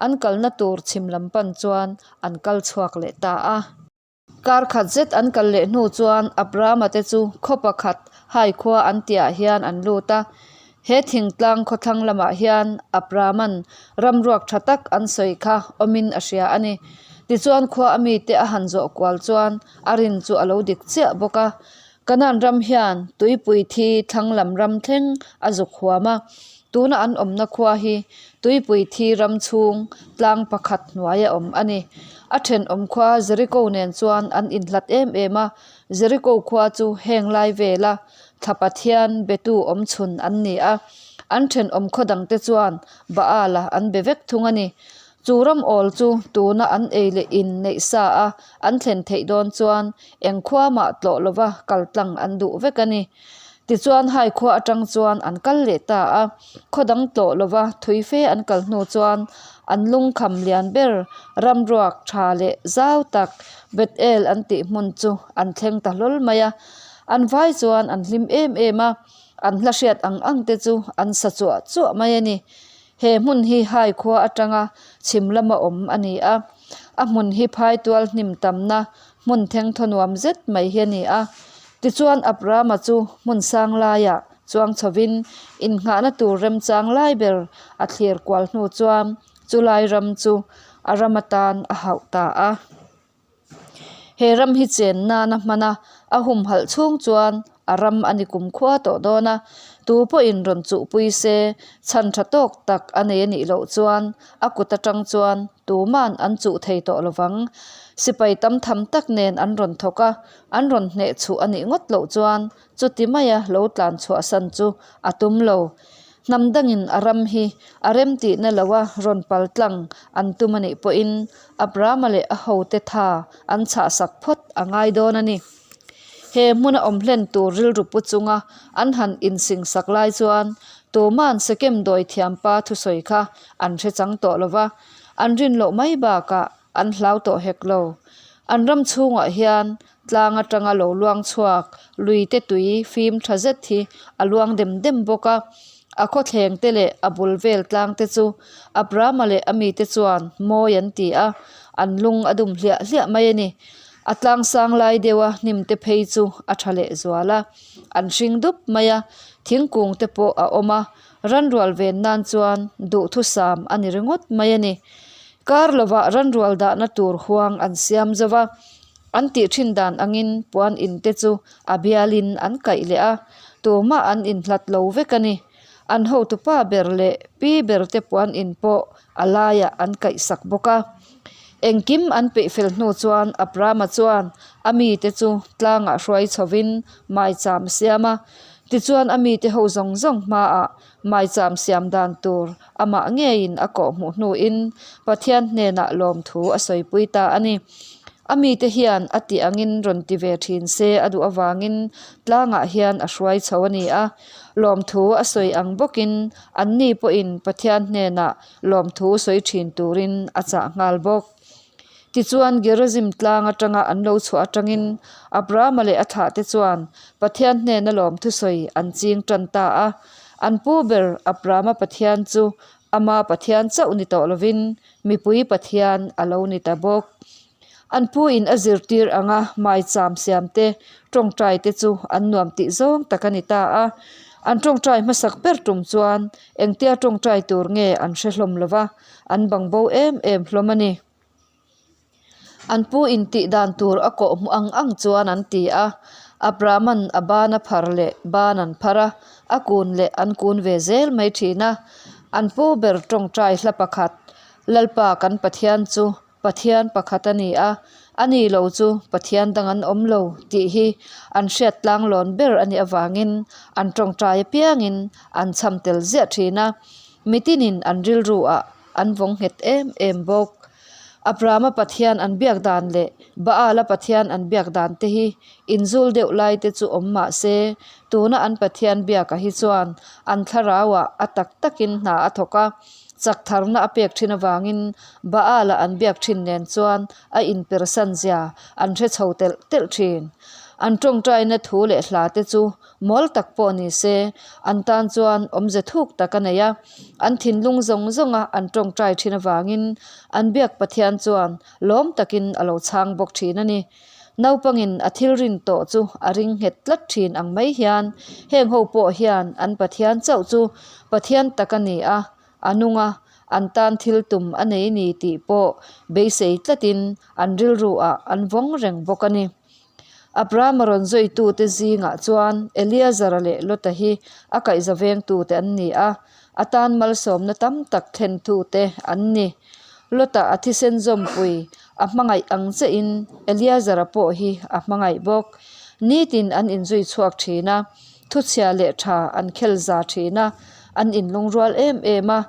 an kalna tur chhim lam pan chuan an kal chhuak leh ta a. Kar khat zet an kal leh hnu chuan Abrahama te chu khaw pakhat hai khua an tihah hian an lut a. He thingtlang khawthlang lamah hian Abrahama'n ramruak tha tak an sawi kha awmin a hria a ni. Tichuan khua a mite a han zawh kual chuan a rin chu a lo dik chiah bawk a. Kanaan ram hian tuipui thi thlang lam ram thleng a zuk huam a, tuna an awmna khua hi tuipui thi ram chhung tlang pakhat hnuaia awm a ni. A thenawm khua Jericho nen chuan an inhlat em em a, Jericho khua chu heng lai vela thla Pathian betu awm chhun an ni a, an thenawm khaw dangte chuan Baal-a an be vek thung a ni. Chu ram awl chu tuna an ei leh in neih sa a an thlen theih dawn chuan eng khua mah tlawh lova kal tlang an duh vek a ni. Tichuan hai khua atang chuan an kal leh ta a, khaw dang tlawh lova thui fe an kal hnu chuan an lungkham lian ber ramruak tha leh zau tak Bethel an tih hmun chu an thleng ta hlawl mai a. An vai chuan an hlim em em a, an hla hriat ang ang te chu an sa chuah chuah mai a ni. He hmun hi hai khua atanga chhim lama awm a ni a, a hmun hi phaitual hnim tamna hmun thengthaw nuam zet mai hi a ni a. Tichuan Abrahama chu hmun sang laiah chuang chhovin innghahna tur remchang lai ber a thlir kual hnu chuan chulai ram chu a ram atan a hauh ta a. He ram hi chen nana hman a, a humhalh chhung chuan a ram a ni kumkhua tawh dawn a, tu pawhin rawn chuhpui se chhan tha tawk tak a nei a nih loh chuan a kut atang chuan tuman an chuh thei tawh lovang. Sipai tam tham tak nen an rawn thawk a, an rawn hneh chhuh a nih ngawt loh chuan chuti maia lo tlan chhuahsan chu a tum lo. Hnam dangin a ram hi a remtihna loa rawn pal tlang an tum a nih pawhin Abrahama leh a hote tha an chhahsak phawt a ngai dawn a ni. He hmuna awm hlen tur rilru pu chunga an han insingsak lai chuan tuma'n Sekem dawi thiampa thusawi kha an hre chang tawh lo va, an rin loh mai bakah an hlau tawh hek lo. An ram chhungah hian tlang atanga lo luang chhuak lui te tui fim tha zet hi a luang dem dem bawk a, a khawthleng te leh a bul vel tlang te chu Abrahama leh a mite chuan mawi an ti a, an lung a dum hliah hliah mai a ni. A tlang sang lai deuha hnim te phei chu a tha leh zual a, an hring dup mai a, thingkung te pawh a awm a, ranrual ven nan chuan duhthusam a ni ringawt mai a ni. Kar lovah ranrual dahna tur huang an siam zo va, an tih thin dan angin puan in te chu a bialin an kaih leh a, tumah an inhlat lo vek a ni. An hotupa ber leh pi ber te puan in pawh a laiah an kaih sak bawk a. Engkim an peih fel hnu chuan Abrama chuan a mite chu tlangah hruai chhovin maicham a siam a. Tichuan a mite ho zawng zawng hmaah maicham siam dan tur amah ngeiin a kawh hmuh hnuin Pathian hnenah lawmthu a sawipui ta a ni. A mite hian a tih angin rawn ti ve thin se a duh avangin tlangah hian a hruai chho a ni a. Lawmthu a sawi ang bawkin anni pawhin Pathian hnenah lawmthu sawi thin turin a chah nghal bawk. Tichuan Gerizim tlang atanga an lo chhuah atangin Abrahama leh a thlahte chuan Pathian hnena lawmthu sawi an ching tan ta a. An pu ber Abrahama Pathian chu ama Pathian chauh ni tawh lovin mipui Pathian a lo ni ta bawk. An pu in a zirtir anga maicham siam te, tawngtai te chu an nuam tih zawng tak a ni ta a. An tawngtai hmasak ber tum chuan engtia tawngtai tur nge an hre hlawm lo va, an bang bo em em hlawm a ni. An pu in tih dan tur a kawh hmuh ang ang chuan an ti a, Abraham-a'n a ban a phar leh ban an phar a, a kun leh an kun ve zel mai thin a. An pu ber tawngtai hla pakhat, Lalpa kan Pathian chu Pathian pakhat a ni a, a ni lo chu Pathian dang an awm lo tih hi an hriat tlanglawn ber a nih avangin an tawngtai apiangin an chham tel ziah thin a, mitinin an rilru ah an vawng nghet em em bawk. Abrahama Pathian an biak dan leh Baala Pathian an biak dan te hi inzul deuh lai te chu awm mah se, tuna an Pathian biakah hi chuan an thlarauah a tak takin hna a thawk a, Chak tharna a pek thin avangin Baal-a an biak thin nen chuan a inpersan zia an hre chho telh telh thin. An tawngtaina thu leh hla te chu mawl tak pawh ni se, an tan chuan awmze thuk tak a nei a. An thinlung zawng zawnga an tawngtai thin avangin an biak Pathian chuan lawm takin a lo chhang bawk thin a ni. Naupangin a thil rin tawh chu a ring nghet tlat thin ang mai hian heng ho pawh hian an Pathian chauh chu Pathian tak a ni a, a nung a, an tan thil tum a nei ni tih pawh beisei tlatin an rilru ah an vawng reng bawk a ni. Abrahama rawn zawitute zingah chuan Eleazara leh Lota hi a kaihza vengtute an ni a, a tan malsawmna tam tak thlentute an ni. Lota a thisen zawmpui a hmangaih ang chiahin Eleazara pawh hi a hmangaih bawk. Nitin an inzui chhuak thin a, thuchhia leh tha an khel za thin a, an inlungrual em em a,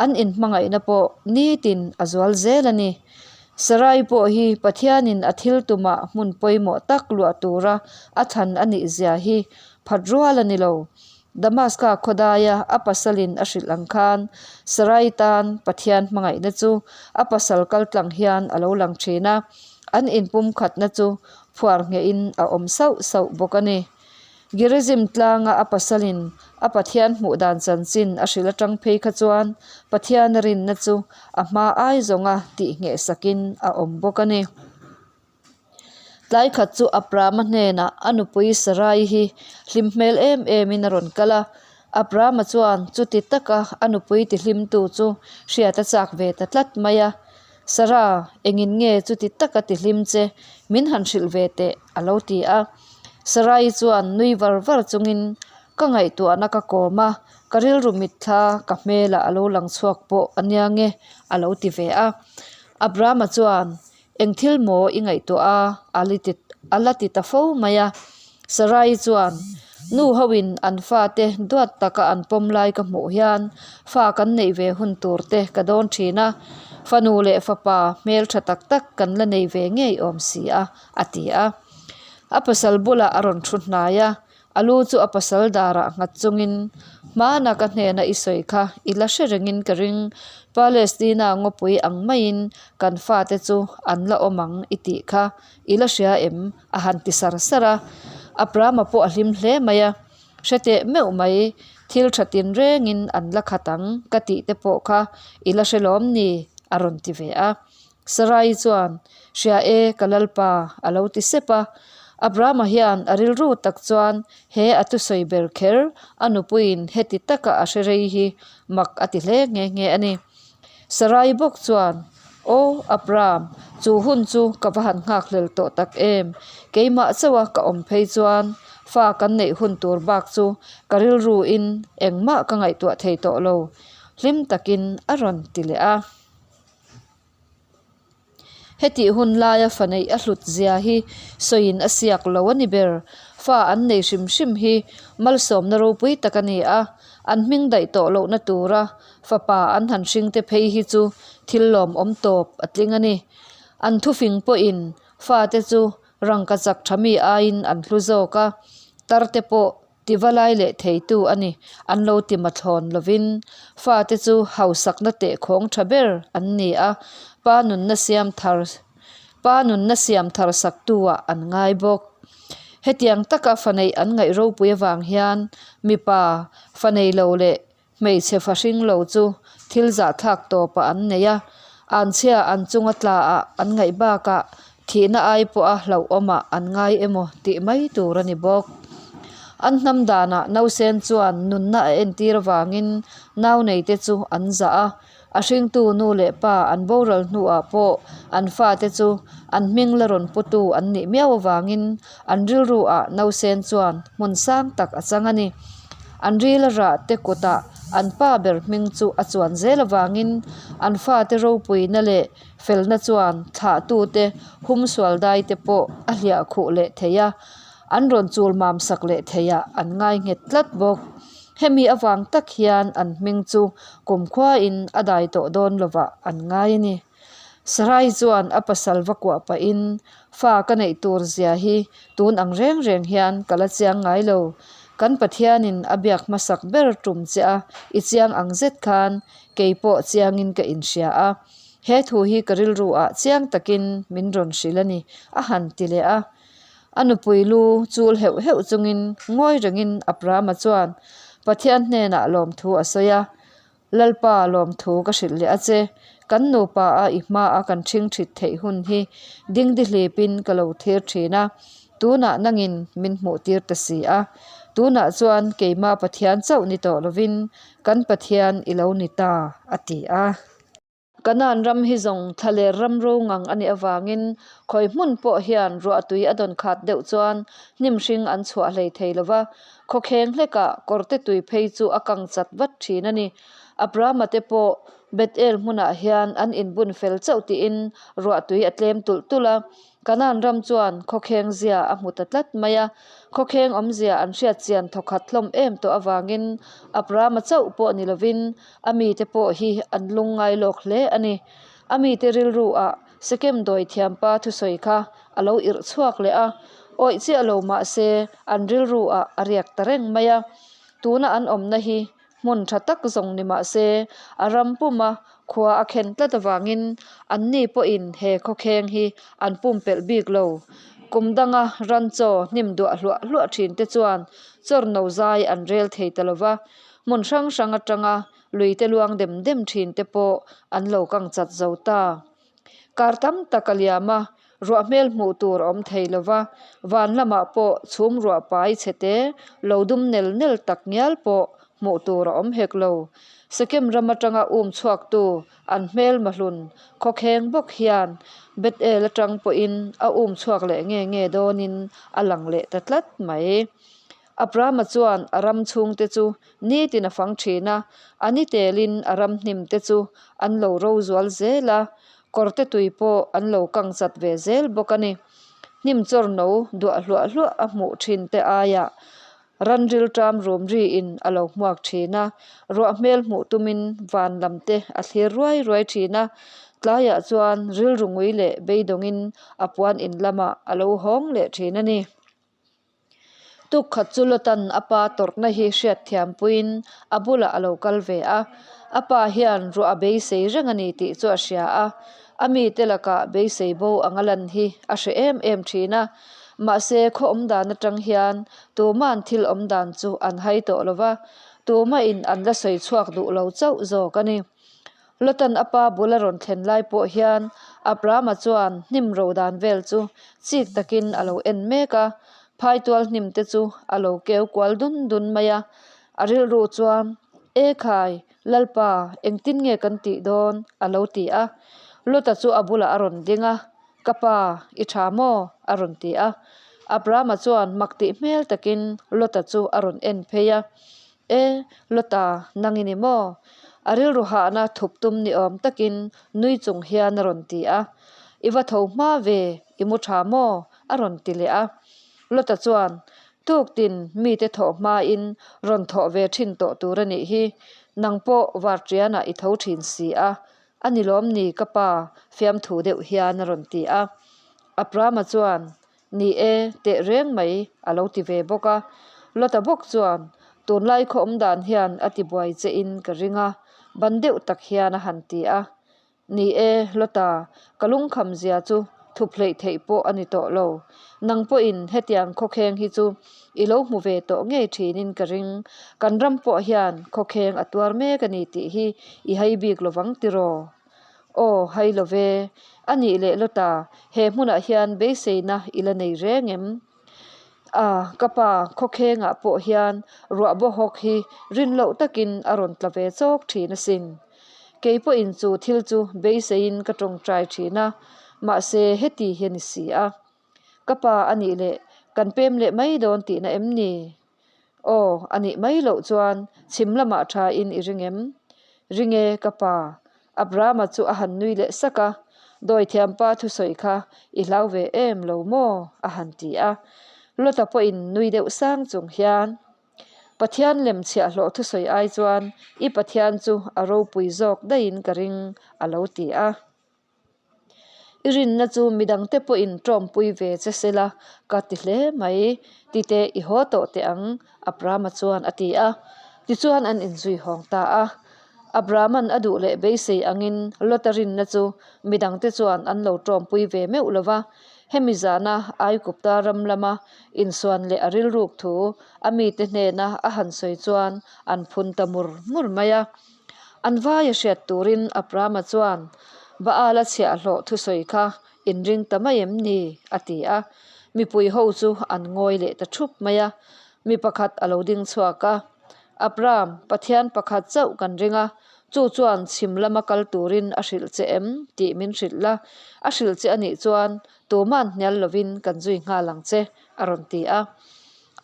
an inhmangaihna pawh nitin a zual zel a ni. Sarai pawh hi Pathianin a thil tumah hmun pawimawh tak luah tura a thlan a nih zia hi phat rual a ni lo. Damaska khawdaia a pasalin a hrilh ang khan Sarai tan Pathian hmangaihna chu a pasal kaltlang hian a lo lang thin a, an inpumkhatna chu phuar nghehin a awm sauh sauh bawk a ni. Gerizim tlanga a pasalin a Pathian hmuh dan chanchin a hrilh atang phei kha chuan Pathiana rinna chu a hma ai zawnga tih ngheh sakin a awm bawk a ni. Tlai khat chu Abrahama hnenah a nupui Sarai hi hlim hmel em emin a rawn kal a. Abrahama chuan chuti taka a nupui tihlimtu chu hriat a chak ve ta tlat mai a. Sara, engin nge chuti taka tihlim che min han hrilh ve teh a lo ti a. Sarai chuan nui var var chungin ka ngaihtuahna ka kawm a, ka rilru mitthla ka hmelah a lo lang chhuak pawh a nia nge a lo ti ve a. Abrahama chuan Eng thil maw i ngaihtuah a? A la ti ta fo mai a. Sarai chuan, Nu hoin an fate duat taka an pawm lai ka hmuh hian fa kan neih ve hun tur te ka dawn thin a, fanu leh fapa hmeltha tak tak kan la nei ve ngei awm si a, a ti a. A pasal bulah a rawn thu hnai a, a lu chu a pasal darah nghat chungin, Hmana ka hnena i sawi kha i la hre rengin ka ring, Palestina ngawpui ang maiin kan fate chu an la awm ang i tih kha i la hria em? a han ti sar sar a. Abrahama pawh a hlim hle mai a, Hre teh meuh mai, thil tha tinrengin an la khat ang ka tih te pawh kha i la hre lawm ni? a rawn ti ve a. Sarai chuan, Hria e, ka Lalpa, a lo ti sep a. Abrahama hian a rilru tak chuan he a thusawi ber kher a nupuiin heti taka a hre rei hi mak a ti hle nghe nghe a ni. Sarai bawk chuan, Aw, Abraham, chu hun chu ka va han nghakhlel tawh tak em? Keimah chauha ka awm phei chuan fa kan neih hun tur bak chu ka rilruin engmah ka ngaihtuah thei tawh lo, hlim takin a rawn ti leh a. Hetih hun laia fa neih a hlut zia hi sawiin a siak lo a ni ber. Fa an nei hrim hrim hi malsawmna ropui tak a ni a, an hming daih tawh lohna tura fapa an han hring te phei hi chu thil lawmawm tawp a tling a ni. An thufing pawhin fate chu rangka chak tha mi aiin an hlu zawk a, tar te pawh Tiva lai leh theitu a ni. An lo ti mathlawn lovin fate chu hausakna tehkhawng tha ber an ni a, pa nunna siam thar pa nunna siam thar saktu-ah an ngai bawk. Hetiang taka fa neih an ngaih ropui avang hian mipa fa nei lo leh Hmeichhe fa hring lo chu thil zahthlak tawpah an nei a, anchhia an chunga tlaah an ngaih bakah thihna ai pawha hlauhawmah an ngai emaw tih mai tur a ni bawk. An hnam danah nausen chuan nunna a entir avangin nau neite chu an zah a, a hringtu nu leh pa an boral hnuah pawh an fate chu an hming la rawn putu an nih miau avangin an rilru ah nausen chuan hmun sang tak a chang a ni. An rila rah te kutah an pa ber hming chu a chuan zel avangin an fate ropuina leh felna chuan thlahtute humsual dai te pawh a hliah khuh leh thei a, an rawn chul mam sak leh theiah an ngai nghet tlat bawk. Hemi avang tak hian an hming chu kumkhuain a dai tawh dawn lovah an ngai a ni. Sarai chuan a pasal va kuah pahin, Fa ka neih tur zia hi tun ang reng reng hian ka la chiang ngai lo. Kan Pathianin a biak hmasak ber tum che a, i chiang ang zet khan kei pawh chiangin ka inhria a. He thu hi ka rilru ah chiang takin min rawn hrilh a ni, a han ti leh a. A nupui lu chul heuh heuh chungin ngawi rengin Abrahama chuan Pathian hnenah lawmthu a sawi a. Lalpa lawmthu ka hrilh leh a che, kan nupa a i hma a kan ṭhing ṭhit theih hun hi dingdi hlipin ka lo thlir ṭhin a, tunah nangin min hmuh tir ta si a, tunah chuan keima Pathian chauh ni tawh lovin kan Pathian i lo ni ta, a ti a. Kanaan ram hi zawng thlaler ram ro ngang a nih avangin khawi hmun pawh hian ruahtui a dawn khat deuh chuan hnim hring an chhuah hlei thei lo va, khawkheng hlekah kawrte tui phei chu a kang chat vat thin a ni. Abrahama te pawh Bethel hmunah hian an inbun fel chauh tiin ruahtui a tlem tulh tulh a, Kanaan ram chuan khawkheng zia a hmu ta tlat mai a, khawkheng awmzia an hriat chian thawkhat hlawm em tawh avangin Abrahama chauh pawh ni lovin A mite pawh hi an lungngai lawk hle a ni. A mite rilru ah Sekem dawi thiampa thusawi kha a lo irh chhuak leh a, awih chiah lo mah se an rilru ah a riak ta reng mai a. Tuna an awmna hi hmun tha tak zawng ni mah se a ram puma khua a khen tlat avangin anni pawhin he khawkheng hi an pumpelh bik lo. Kum danga ran chaw hnim duah hluah hluah thin te chuan chawrno zai an rel thei ta lo va, Hmun hrang hrang atanga luite luang dem dem thin te pawh an lo kang chat zo ta. Kar tam tak a liam a, ruah hmel hmuh tur a awm thei lo va, van lamah pawh chhum ruah pai chhe te lo dum nel nel tak ngial pawh hmuh tur a awm hek lo. Sekem ram atanga um chhuaktu an hmel mahlun khawkheng bawk hian Bethel atang pawhin a um chhuak leh nge nge dawnin a lang leh ta tlat mai. Abrahama chuan a ram chhungte chu nitin a fang thin a, a ni telin a ram hnim te chu an lo ro zual zel a, kawrte tui pawh an lo kang chat ve zel bawk a ni. Hnim chawr no duah hluah hluah a hmuh thin te aiah ranril ṭam rum riin a lo hmuak thin a, ruah hmel hmuh tumin van lam te a thlir ruai ruai thin a. Tlaiah chuan rilru ngui leh beidawngin a puan in lamah a lo hawng leh thin a ni. Tukkhat chu Lotan a pa tawrhna hi hriatthiam puiin a bulah a lo kal ve a. A pa hian ruah a beisei reng a ni tih chu a hria a. A mite lakah beisei bo anga lan hi a hre em em thin a. Mahse khaw awm dan atang hian tuma'n thil awm dan chu an hai tawh lo va, tumahin an la sawi chhuak duh lo chauh zawk a ni. Lotan a pa bul a rawn thlen lai pawh hian Abrahama chuan hnim ro dan vel chu chik takin a lo en mek a, phaitual hnim te chu a lo keu kual dun dun mai a. A rilru chuan, E khai, Lalpa, engtin nge kan tih dawn? a lo ti a. Lota chu a bulah a rawn ding a, Ka pa, i tha maw? a rawn ti a. Abrahama chuan mak tih hmel takin Lota chu a rawn en phei a. E, Lota, nang i ni maw? A rilru hahna thup tum ni awm takin nui chung hian a rawn ti a. I va tho hma ve, i mu tha maw? a rawn ti leh a. Lota chuan, Tuktin mite thawh hmain rawn thawh ve thin tawh tur a nih hi, nang pawh varṭianah i tho thin si a, a ni lawm ni ka pa fiamthu deuh hian a rawn ti a. Abrahama chuan, Ni e, teh reng mai, a lo ti ve bawk a. Lota bawk chuan, Tunlai khaw awm dan hian a ti buai che in ka ring a, ban deuh tak hian a han ti a. Ni e, Lota, ka lungkham zia chu thup hleih theih pawh a ni tawh lo. Nang pawhin hetiang khawkheng hi chu i lo hmu ve tawh ngei thinin ka ring. Kan ram pawh hian khawkheng a tuar mek a ni tih hi i hai bik lovang tiraw? Aw, hai lo ve. A nih leh Lota, he hmunah hian beiseina i la nei reng em? A, ka pa, khawkhengah pawh hian ruah baw hawk hi rin loh takin a rawn tla ve chawk thin asin. Kei pawhin chu thil chu beiseiin ka tawngtai thin a, mahse heti hi a ni si a. Ka pa a nih leh kan pem leh mai dawn tihna em ni? Aw, a nih mai loh chuan chhim lamah tha in i ring em? Ring e, ka pa. Abrahama chu a han nui leh sak a, Dawithiampa thusawi kha i hlau ve em lo maw? a han ti a. Lota pawhin nui deuh sang chung hian, Pathian lem chhiahhlawh thusawi ai chuan i Pathian chu a ropui zawk daihin ka ring, a lo ti a. I rinna chu midangte pawhin tawmpui ve che sela ka ti hle mai, tite i haw tawh teh ang, Abrahama chuan a ti a. Tichuan an inzui hawng ta a. Abrahama'n a duh leh beisei angin Lota rinna chu midangte chuan an lo tawmpui ve meuh lo va. Hemi zana Aigupta ram lama insuan leh a rilruk thu a mite hnena a han sawi chuan an phun ta mur mur mai a. An vaia hriat turin Abrahama chuan, Baal-a chhiahhlawh thusawi kha inring ta mai em ni? a ti a. Mipui ho chu an ngawi leh ta thup mai a. Mi pakhat a lo ding chhuak a, Abraham, Pathian pakhat chauh kan ring a, chu chuan chhim lama kal turin a hrilh che em tih min hrilh la, a hrilh che a nih chuan tuma'n hnial lovin kan zui nghal ang che, a rawn ti a.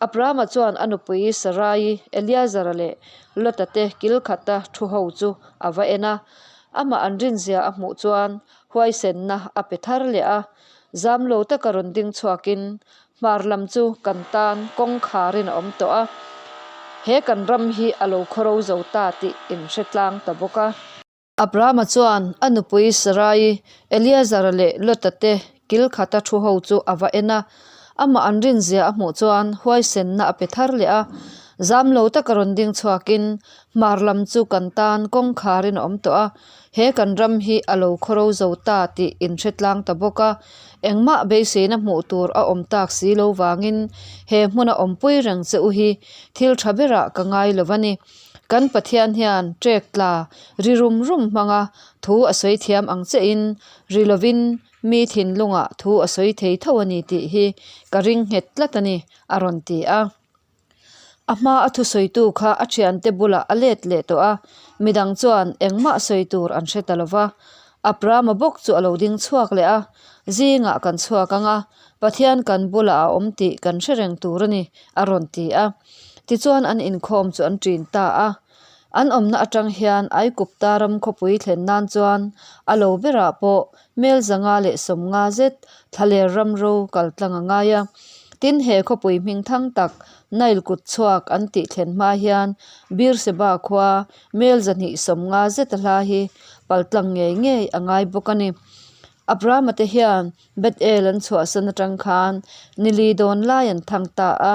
Abrahama chuan a nupui Sarai, Eliazara leh Lota te kil khata thu ho chu a va en a. Amah an rinzia a hmuh chuan huaisenna a pe thar leh a. Zam lo taka rawn ding chhuakin hmar lam chu kan tan kawngkharin a awm tawh a. He kan ram hi a lo khawro zo ta tih inhre tlang ta bawk a. Abrahama chuan a nupui Sarai, Eliazara leh Lota te kil khata thu ho chu a va en a. Amah an rinzia a hmuh chuan huaisenna a pe thar leh a. Zam lo taka rawn ding chhuakin hmar lam chu kan tan kawngkharin a awm tawh a. He kan ram hi a lo khawro zo ta tih inhre tlang ta bawk a. Engmah beiseina hmuh tur a awm tak si lo vangin he hmuna awmpui reng che u hi thil tha berah ka ngai lo va ni. Kan Pathian hian ṭek tla ri rum rum hmanga thu a sawi thiam ang chiahin ri lovin mi thinlungah thu a sawi thei tho a ni tih hi ka ring nghet tlat a ni, a rawn ti a. A hma a thusawitu kha a thiante bulah a let leh tawh a, midang chuan engmah sawi tur an hre ta lo va. Abrahama bawk chu a lo ding chhuak leh a, Zingah kan chhuak ang a, Pathian kan bulah a awm tih kan hre reng tur a ni, a rawn ti a. Tichuan an inkhawm chu an ṭin ta a. An awmna aṭang hian Aigupta ram khawpui thlen nan chuan a lo berah pawh mel 500 leh 50 zet thlaler ram ro kal tlang a ngai a. Tin, he khawpui hming thang tak Nile kut chhuak an tih thlen hma hian Beersheba khua mel 250 zet a hla hi. paltlang ngei ngei a ngai bawk a ni. Abrahama te hian Bethel an chhuahsan atang khan nili dawn lai an thang ta a,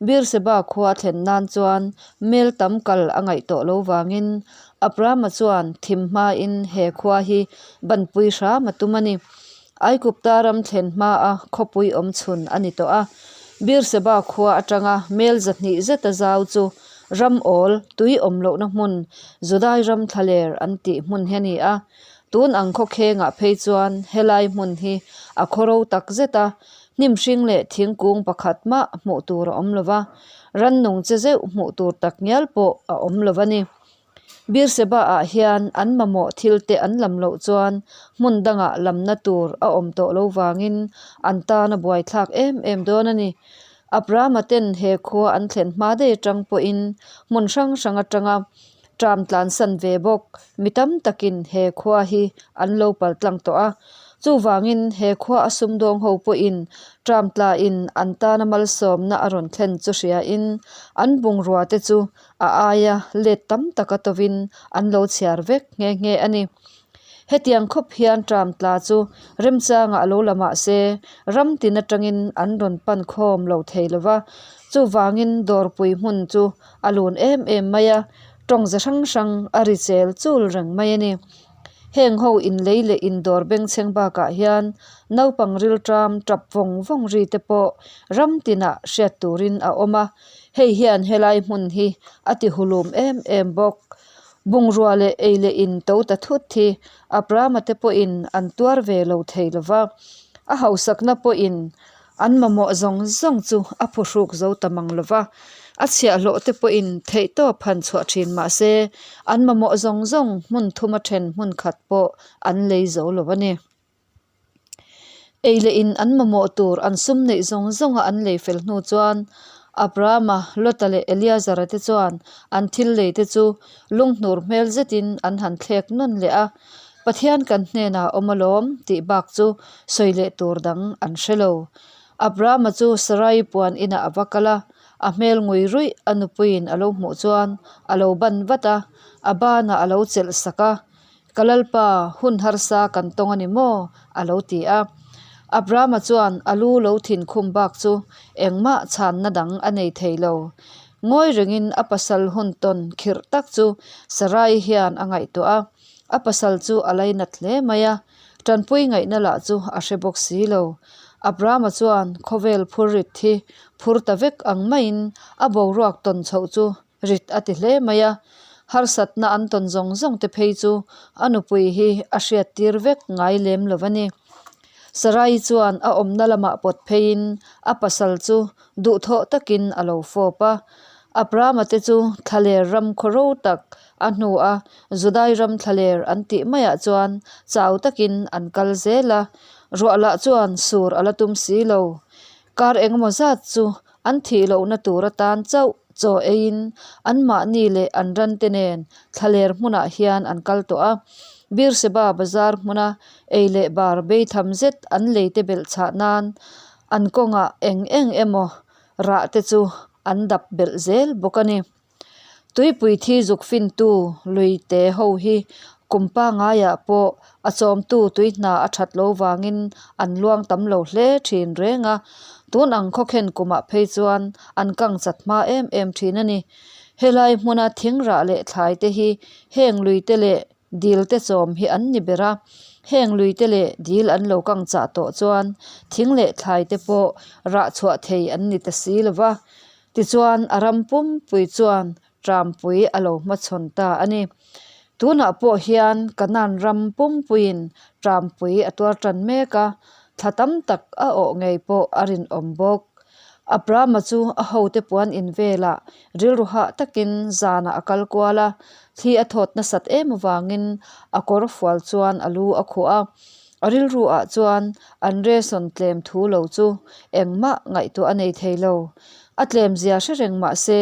Beersheba khua thlen nan chuan mel tam kal a ngaih tawh lo vangin Abrahama chuan thim hmain he khua hi banpui hram a tum a ni. Aigupta ram thlen hmaa khawpui awm chhun a ni tawh a, Beersheba khua atanga mel 200 zeta zau chu ram awl tui awm lohna hmun Judai ram thlaler an tih hmun hi a ni a. Tun ang khawkhengah phei chuan helai hmun hi a khawro tak zet a, hnim hring leh thingkung pakhat mah hmuh tur a awm lo va, rannung che zeuh hmuh tur tak ngial pawh a awm lo a ni. Beersheba ah hian an mamawh thil te an lam loh chuan hmun dangah lamna tur a awm tawh lo vangin an tan a buaithlak em em dawn a ni. Abrahama ten he khua an thlen hma daih atang pawhin hmun hrang hrang atanga Ṭam tlansan ve bawk. Mi tam takin he khua hi an lo pal tlang tawh a. Chuvangin he khua a sumdawng ho pawhin ṭam tlain an tana malsawmna a rawn thlen chu hriain an bungrua te chu a aia let tam taka tovin an lo chhiar vek nghe nghe a ni. Hetiang khawp hian ṭam tla chu remchangah a lo la mah se, ram tin atangin an rawn pan khawm lo thei lo va. Chuvangin dawrpui hmun chu a lun em em mai a, tawng ze hrang hrang a ri chel chul reng mai a ni. Heng ho inlei leh indawr bengchheng bakah hian naupang rilṭam tap vawng vawng ri te pawh ram tinah hriat turin a awm a, hei hian helai hmun hi a ti hulum em em bawk. Bungrua leh ei leh in to ta thut hi Abrahama te pawhin an tuar ve lo thei lo va, a hausakna pawhin An mamawh zawng zawng chu a phuhruk zo ta mang lo va, a chhiahhlawh te pawhin theihtawp han chhuah thin mah se, an mamawh zawng zawng hmun thuma then hmun khat pawh an lei zo lo a ni. Ei leh in an mamawh tur an sum neih zawng zawnga an lei fel hnu chuan Abrahama, Lota leh Eliazara te chuan an thil lei te chu lunghnur hmel zetin an han thlek nawn leh a. Pathian kan hnenah a awm alawm tih bak chu sawi leh tur dang an hre lo. Abrahama chu Sarai puan inah a va kal a, a hmel ngui ruih a nupuiin a lo hmuh chuan a lo ban vat a, a banah a lo chelh sak a, Ka Lalpa, hun harsa kan tawng a ni maw? a lo ti a. Abrahama chuan a lu lo thin khum bak chu engmah chhanna dang a nei thei lo. Ngawi rengin a pasal hun tawn khirh tak chu Sarai hian a ngaihtuah a. A pasal chu a lainat hle mai a, tanpui ngaihna lah chu a hre bawk si lo. Abrahama chuan khawvel phur rit hi phur ta vek ang maiin a boruak tawn chhoh chu rit a ti hle mai a, harsatna an tawn zawng zawng te phei chu a nupui hi a hriattir vek ngai lem lo a ni. Sarai chuan a awmna lamah pawt pheiin a pasal chu duhthawh takin a lo fawp a. Abrahama te chu thlaler ram khaw ro tak A hnua Judai ram thlaler an tih maiah chuan chau takin an kal zel a, ruah lah chuan sur a la tum si lo. Kar engemaw zat chu an thih lohna tur atan chauh chaw eiin anmahni leh an rante nen thlaler hmunah hian an kal tawh a. Beersheba bazar hmuna ei leh bar beitham zet an leite belh chhah nan an kawngah eng eng emaw rah te chu an dap belh zel bawk a ni. Tuipui thi zuk fintu lui te ho hi kum pangaiah pawh a chawmtu tui hna a that lo vangin an luang tam lo hle thin reng a, tun ang khawkhen kumah phei chuan an kang chat hma em em thin a ni. Helai hmuna thing rah leh thlai te hi heng lui te leh dil te chawm hi an ni ber a, heng lui te leh dil an lo kang chah tawh chuan thing leh thlai te pawh rah chhuah thei an ni ta si lo va. Tichuan a ram pumpui chuan Trampui a lo hmachhawn ta a ni. Tunah pawh hian Kanan ram pumpuiin Trampui a tuar tan mek a, thla tam tak a awh ngei pawh a rinawm bawk. Abrahama chu a hote puan in velah rilru hah takin zanah a kal kual a, thli a thawt nasat em avangin a kawr fual chuan a lu a khuh a. A rilru ah chuan an resawn tlem thu lo chu engmah ngaihtuah a nei thei lo. A tlem zia hre reng mah se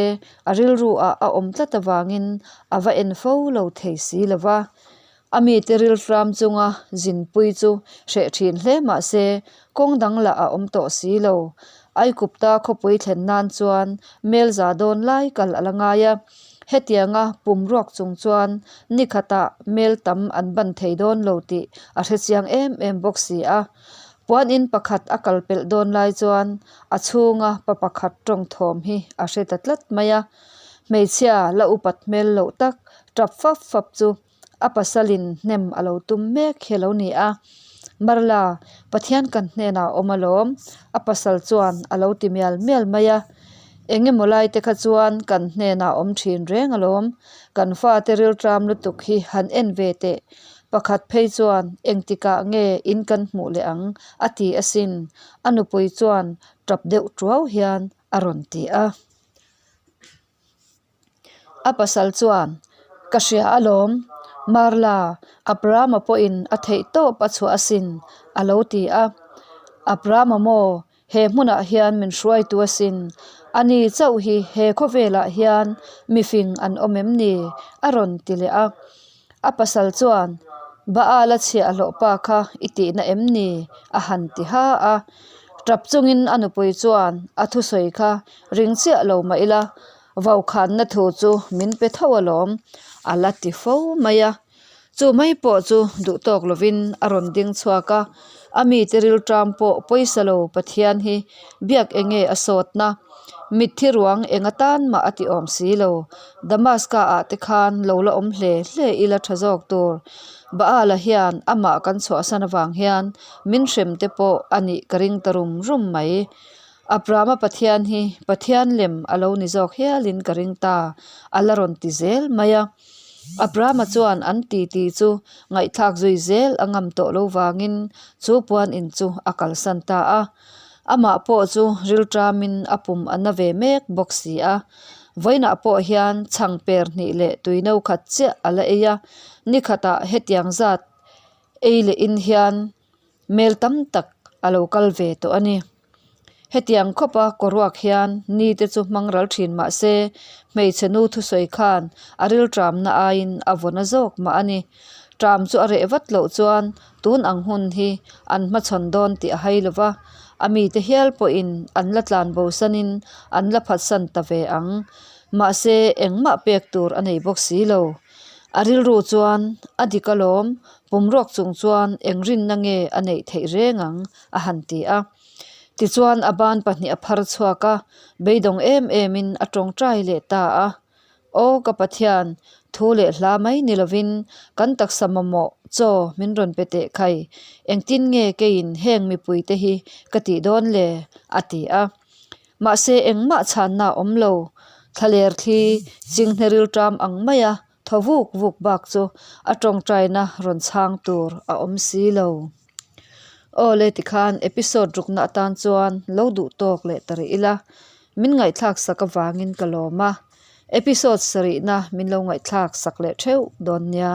a rilru ah a awm tlat avangin a va en fo lo thei si lo va. A mite rilhram chunga zinpui chu hreh thin hle mah se kawng dang lah a awm tawh si lo. Aikupta khawpui thlen nan chuan Melza dawn lai kal a la ngai a. Hetianga pum ruak chung chuan ni khatah mel tam an ban thei dawn lo tih a hrechiang em em bawk si a. Puan in pakhat a kal pelh dawn lai chuan a chhunga pa pakhat tawng thawm hi a hre ta tlat mai a. Hmeichhia la upat hmel loh tak tap fap fap chu a pasalin hnem a lo tum mek hi a lo ni a. Marla, Pathian kan hnenah a awm alawm, a pasal chuan a lo ti mial mial mai a. Eng emaw lai te kha chuan kan hnenah a awm thin reng alawm, kan fate rilṭam lutuk hi han en ve teh. Pakhat phei chuan engtikah nge in kan hmuh leh ang a ti asin, a nupui chuan tap deuh tuau hian a rawn ti a. A pasal chuan, Ka hria alawm, Marla, Abrahama pawhin a theih tawp a chhuah asin, a lo ti a. Abrahama maw, he hmunah hian min hruaitu asin, ani chauh hi he khawvelah hian mifing an awm em ni? a rawn ti leh a. A pasal chuan, Baal a chhiah hlawh pa kha i tihna em ni? a han ti ha a. Tap chungin a nupui chuan a thusawi kha ring chiah lo mah ila, Vaukhanna thu chu min pe tho alawm, a la ti fo mai a. Chu mai pawh chu duh tawk lovin a rawn ding chhuak a, a mite rilṭam pawh pawisa lo Pathian hi biak enge a sawtna, mitthi ruang eng atan mah a ti awm si lo. Damaska ah te khan lo la awm hle hle ila tha zawk tur. Baala hian amah kan chhuahsan avang hian min hrem te pawh a nih ka ring ta rum rum mai. Abrahama Pathian hi Pathian lem a lo ni zawk hialin ka ring ta, a la rawn ti zel mai a. Abrahama chuan an titi chu ngaihthlak zui zel a ngam tawh lo vangin chu puan in chu a kalsan ta a. Amah pawh chu rilṭamin a pum a na ve mek bawk si a. Vawiinah pawh hian chhang per hnih leh tui no khat chiah a la ei a, nikhatah hetiang zat ei leh in hian mel tam tak a lo kal ve tawh a ni. Hetiang khawpa kawruak hian ni te chu hmang ral thin mah se, hmeichhe nu thusawi khan a rilṭamna aiin a vawn a zawk mah a ni. Ṭam chu a reh vat loh chuan tun ang hun hi an hmachhawn dawn tih a hai lo va, a mite hial pawhin an la tlan bosanin an la phatsan ta ve ang. Mahse, engmah pek tur a nei bawk si lo. A rilru chuan a dik alawm, pumruak chung chuan eng rinna nge a neih theih reng ang a han ti a. Tichuan a ban pahnih a phar chhuak a, beidawng em emin a tawngtai leh ta a. Aw ka Pathian, thu leh hla mai ni lovin kan taksa mamawh chaw min rawn pe teh khai, engtin nge keiin heng mipuite hi ka tih dawn le? a ti a. Mahse engmah chhanna a awm lo, thlaler thli chinghne rilṭam ang maia thaw vuk vuk bak chu a tawngtaina rawn chhang tur a awm si lo. Aw le tikhan episode rukna atan chuan lo duh tawk leh ta rih ila, min ngaihthlak sak avangin ka lawm a, episode sarihna min lo ngaihthlak sak leh theuh dawn nia.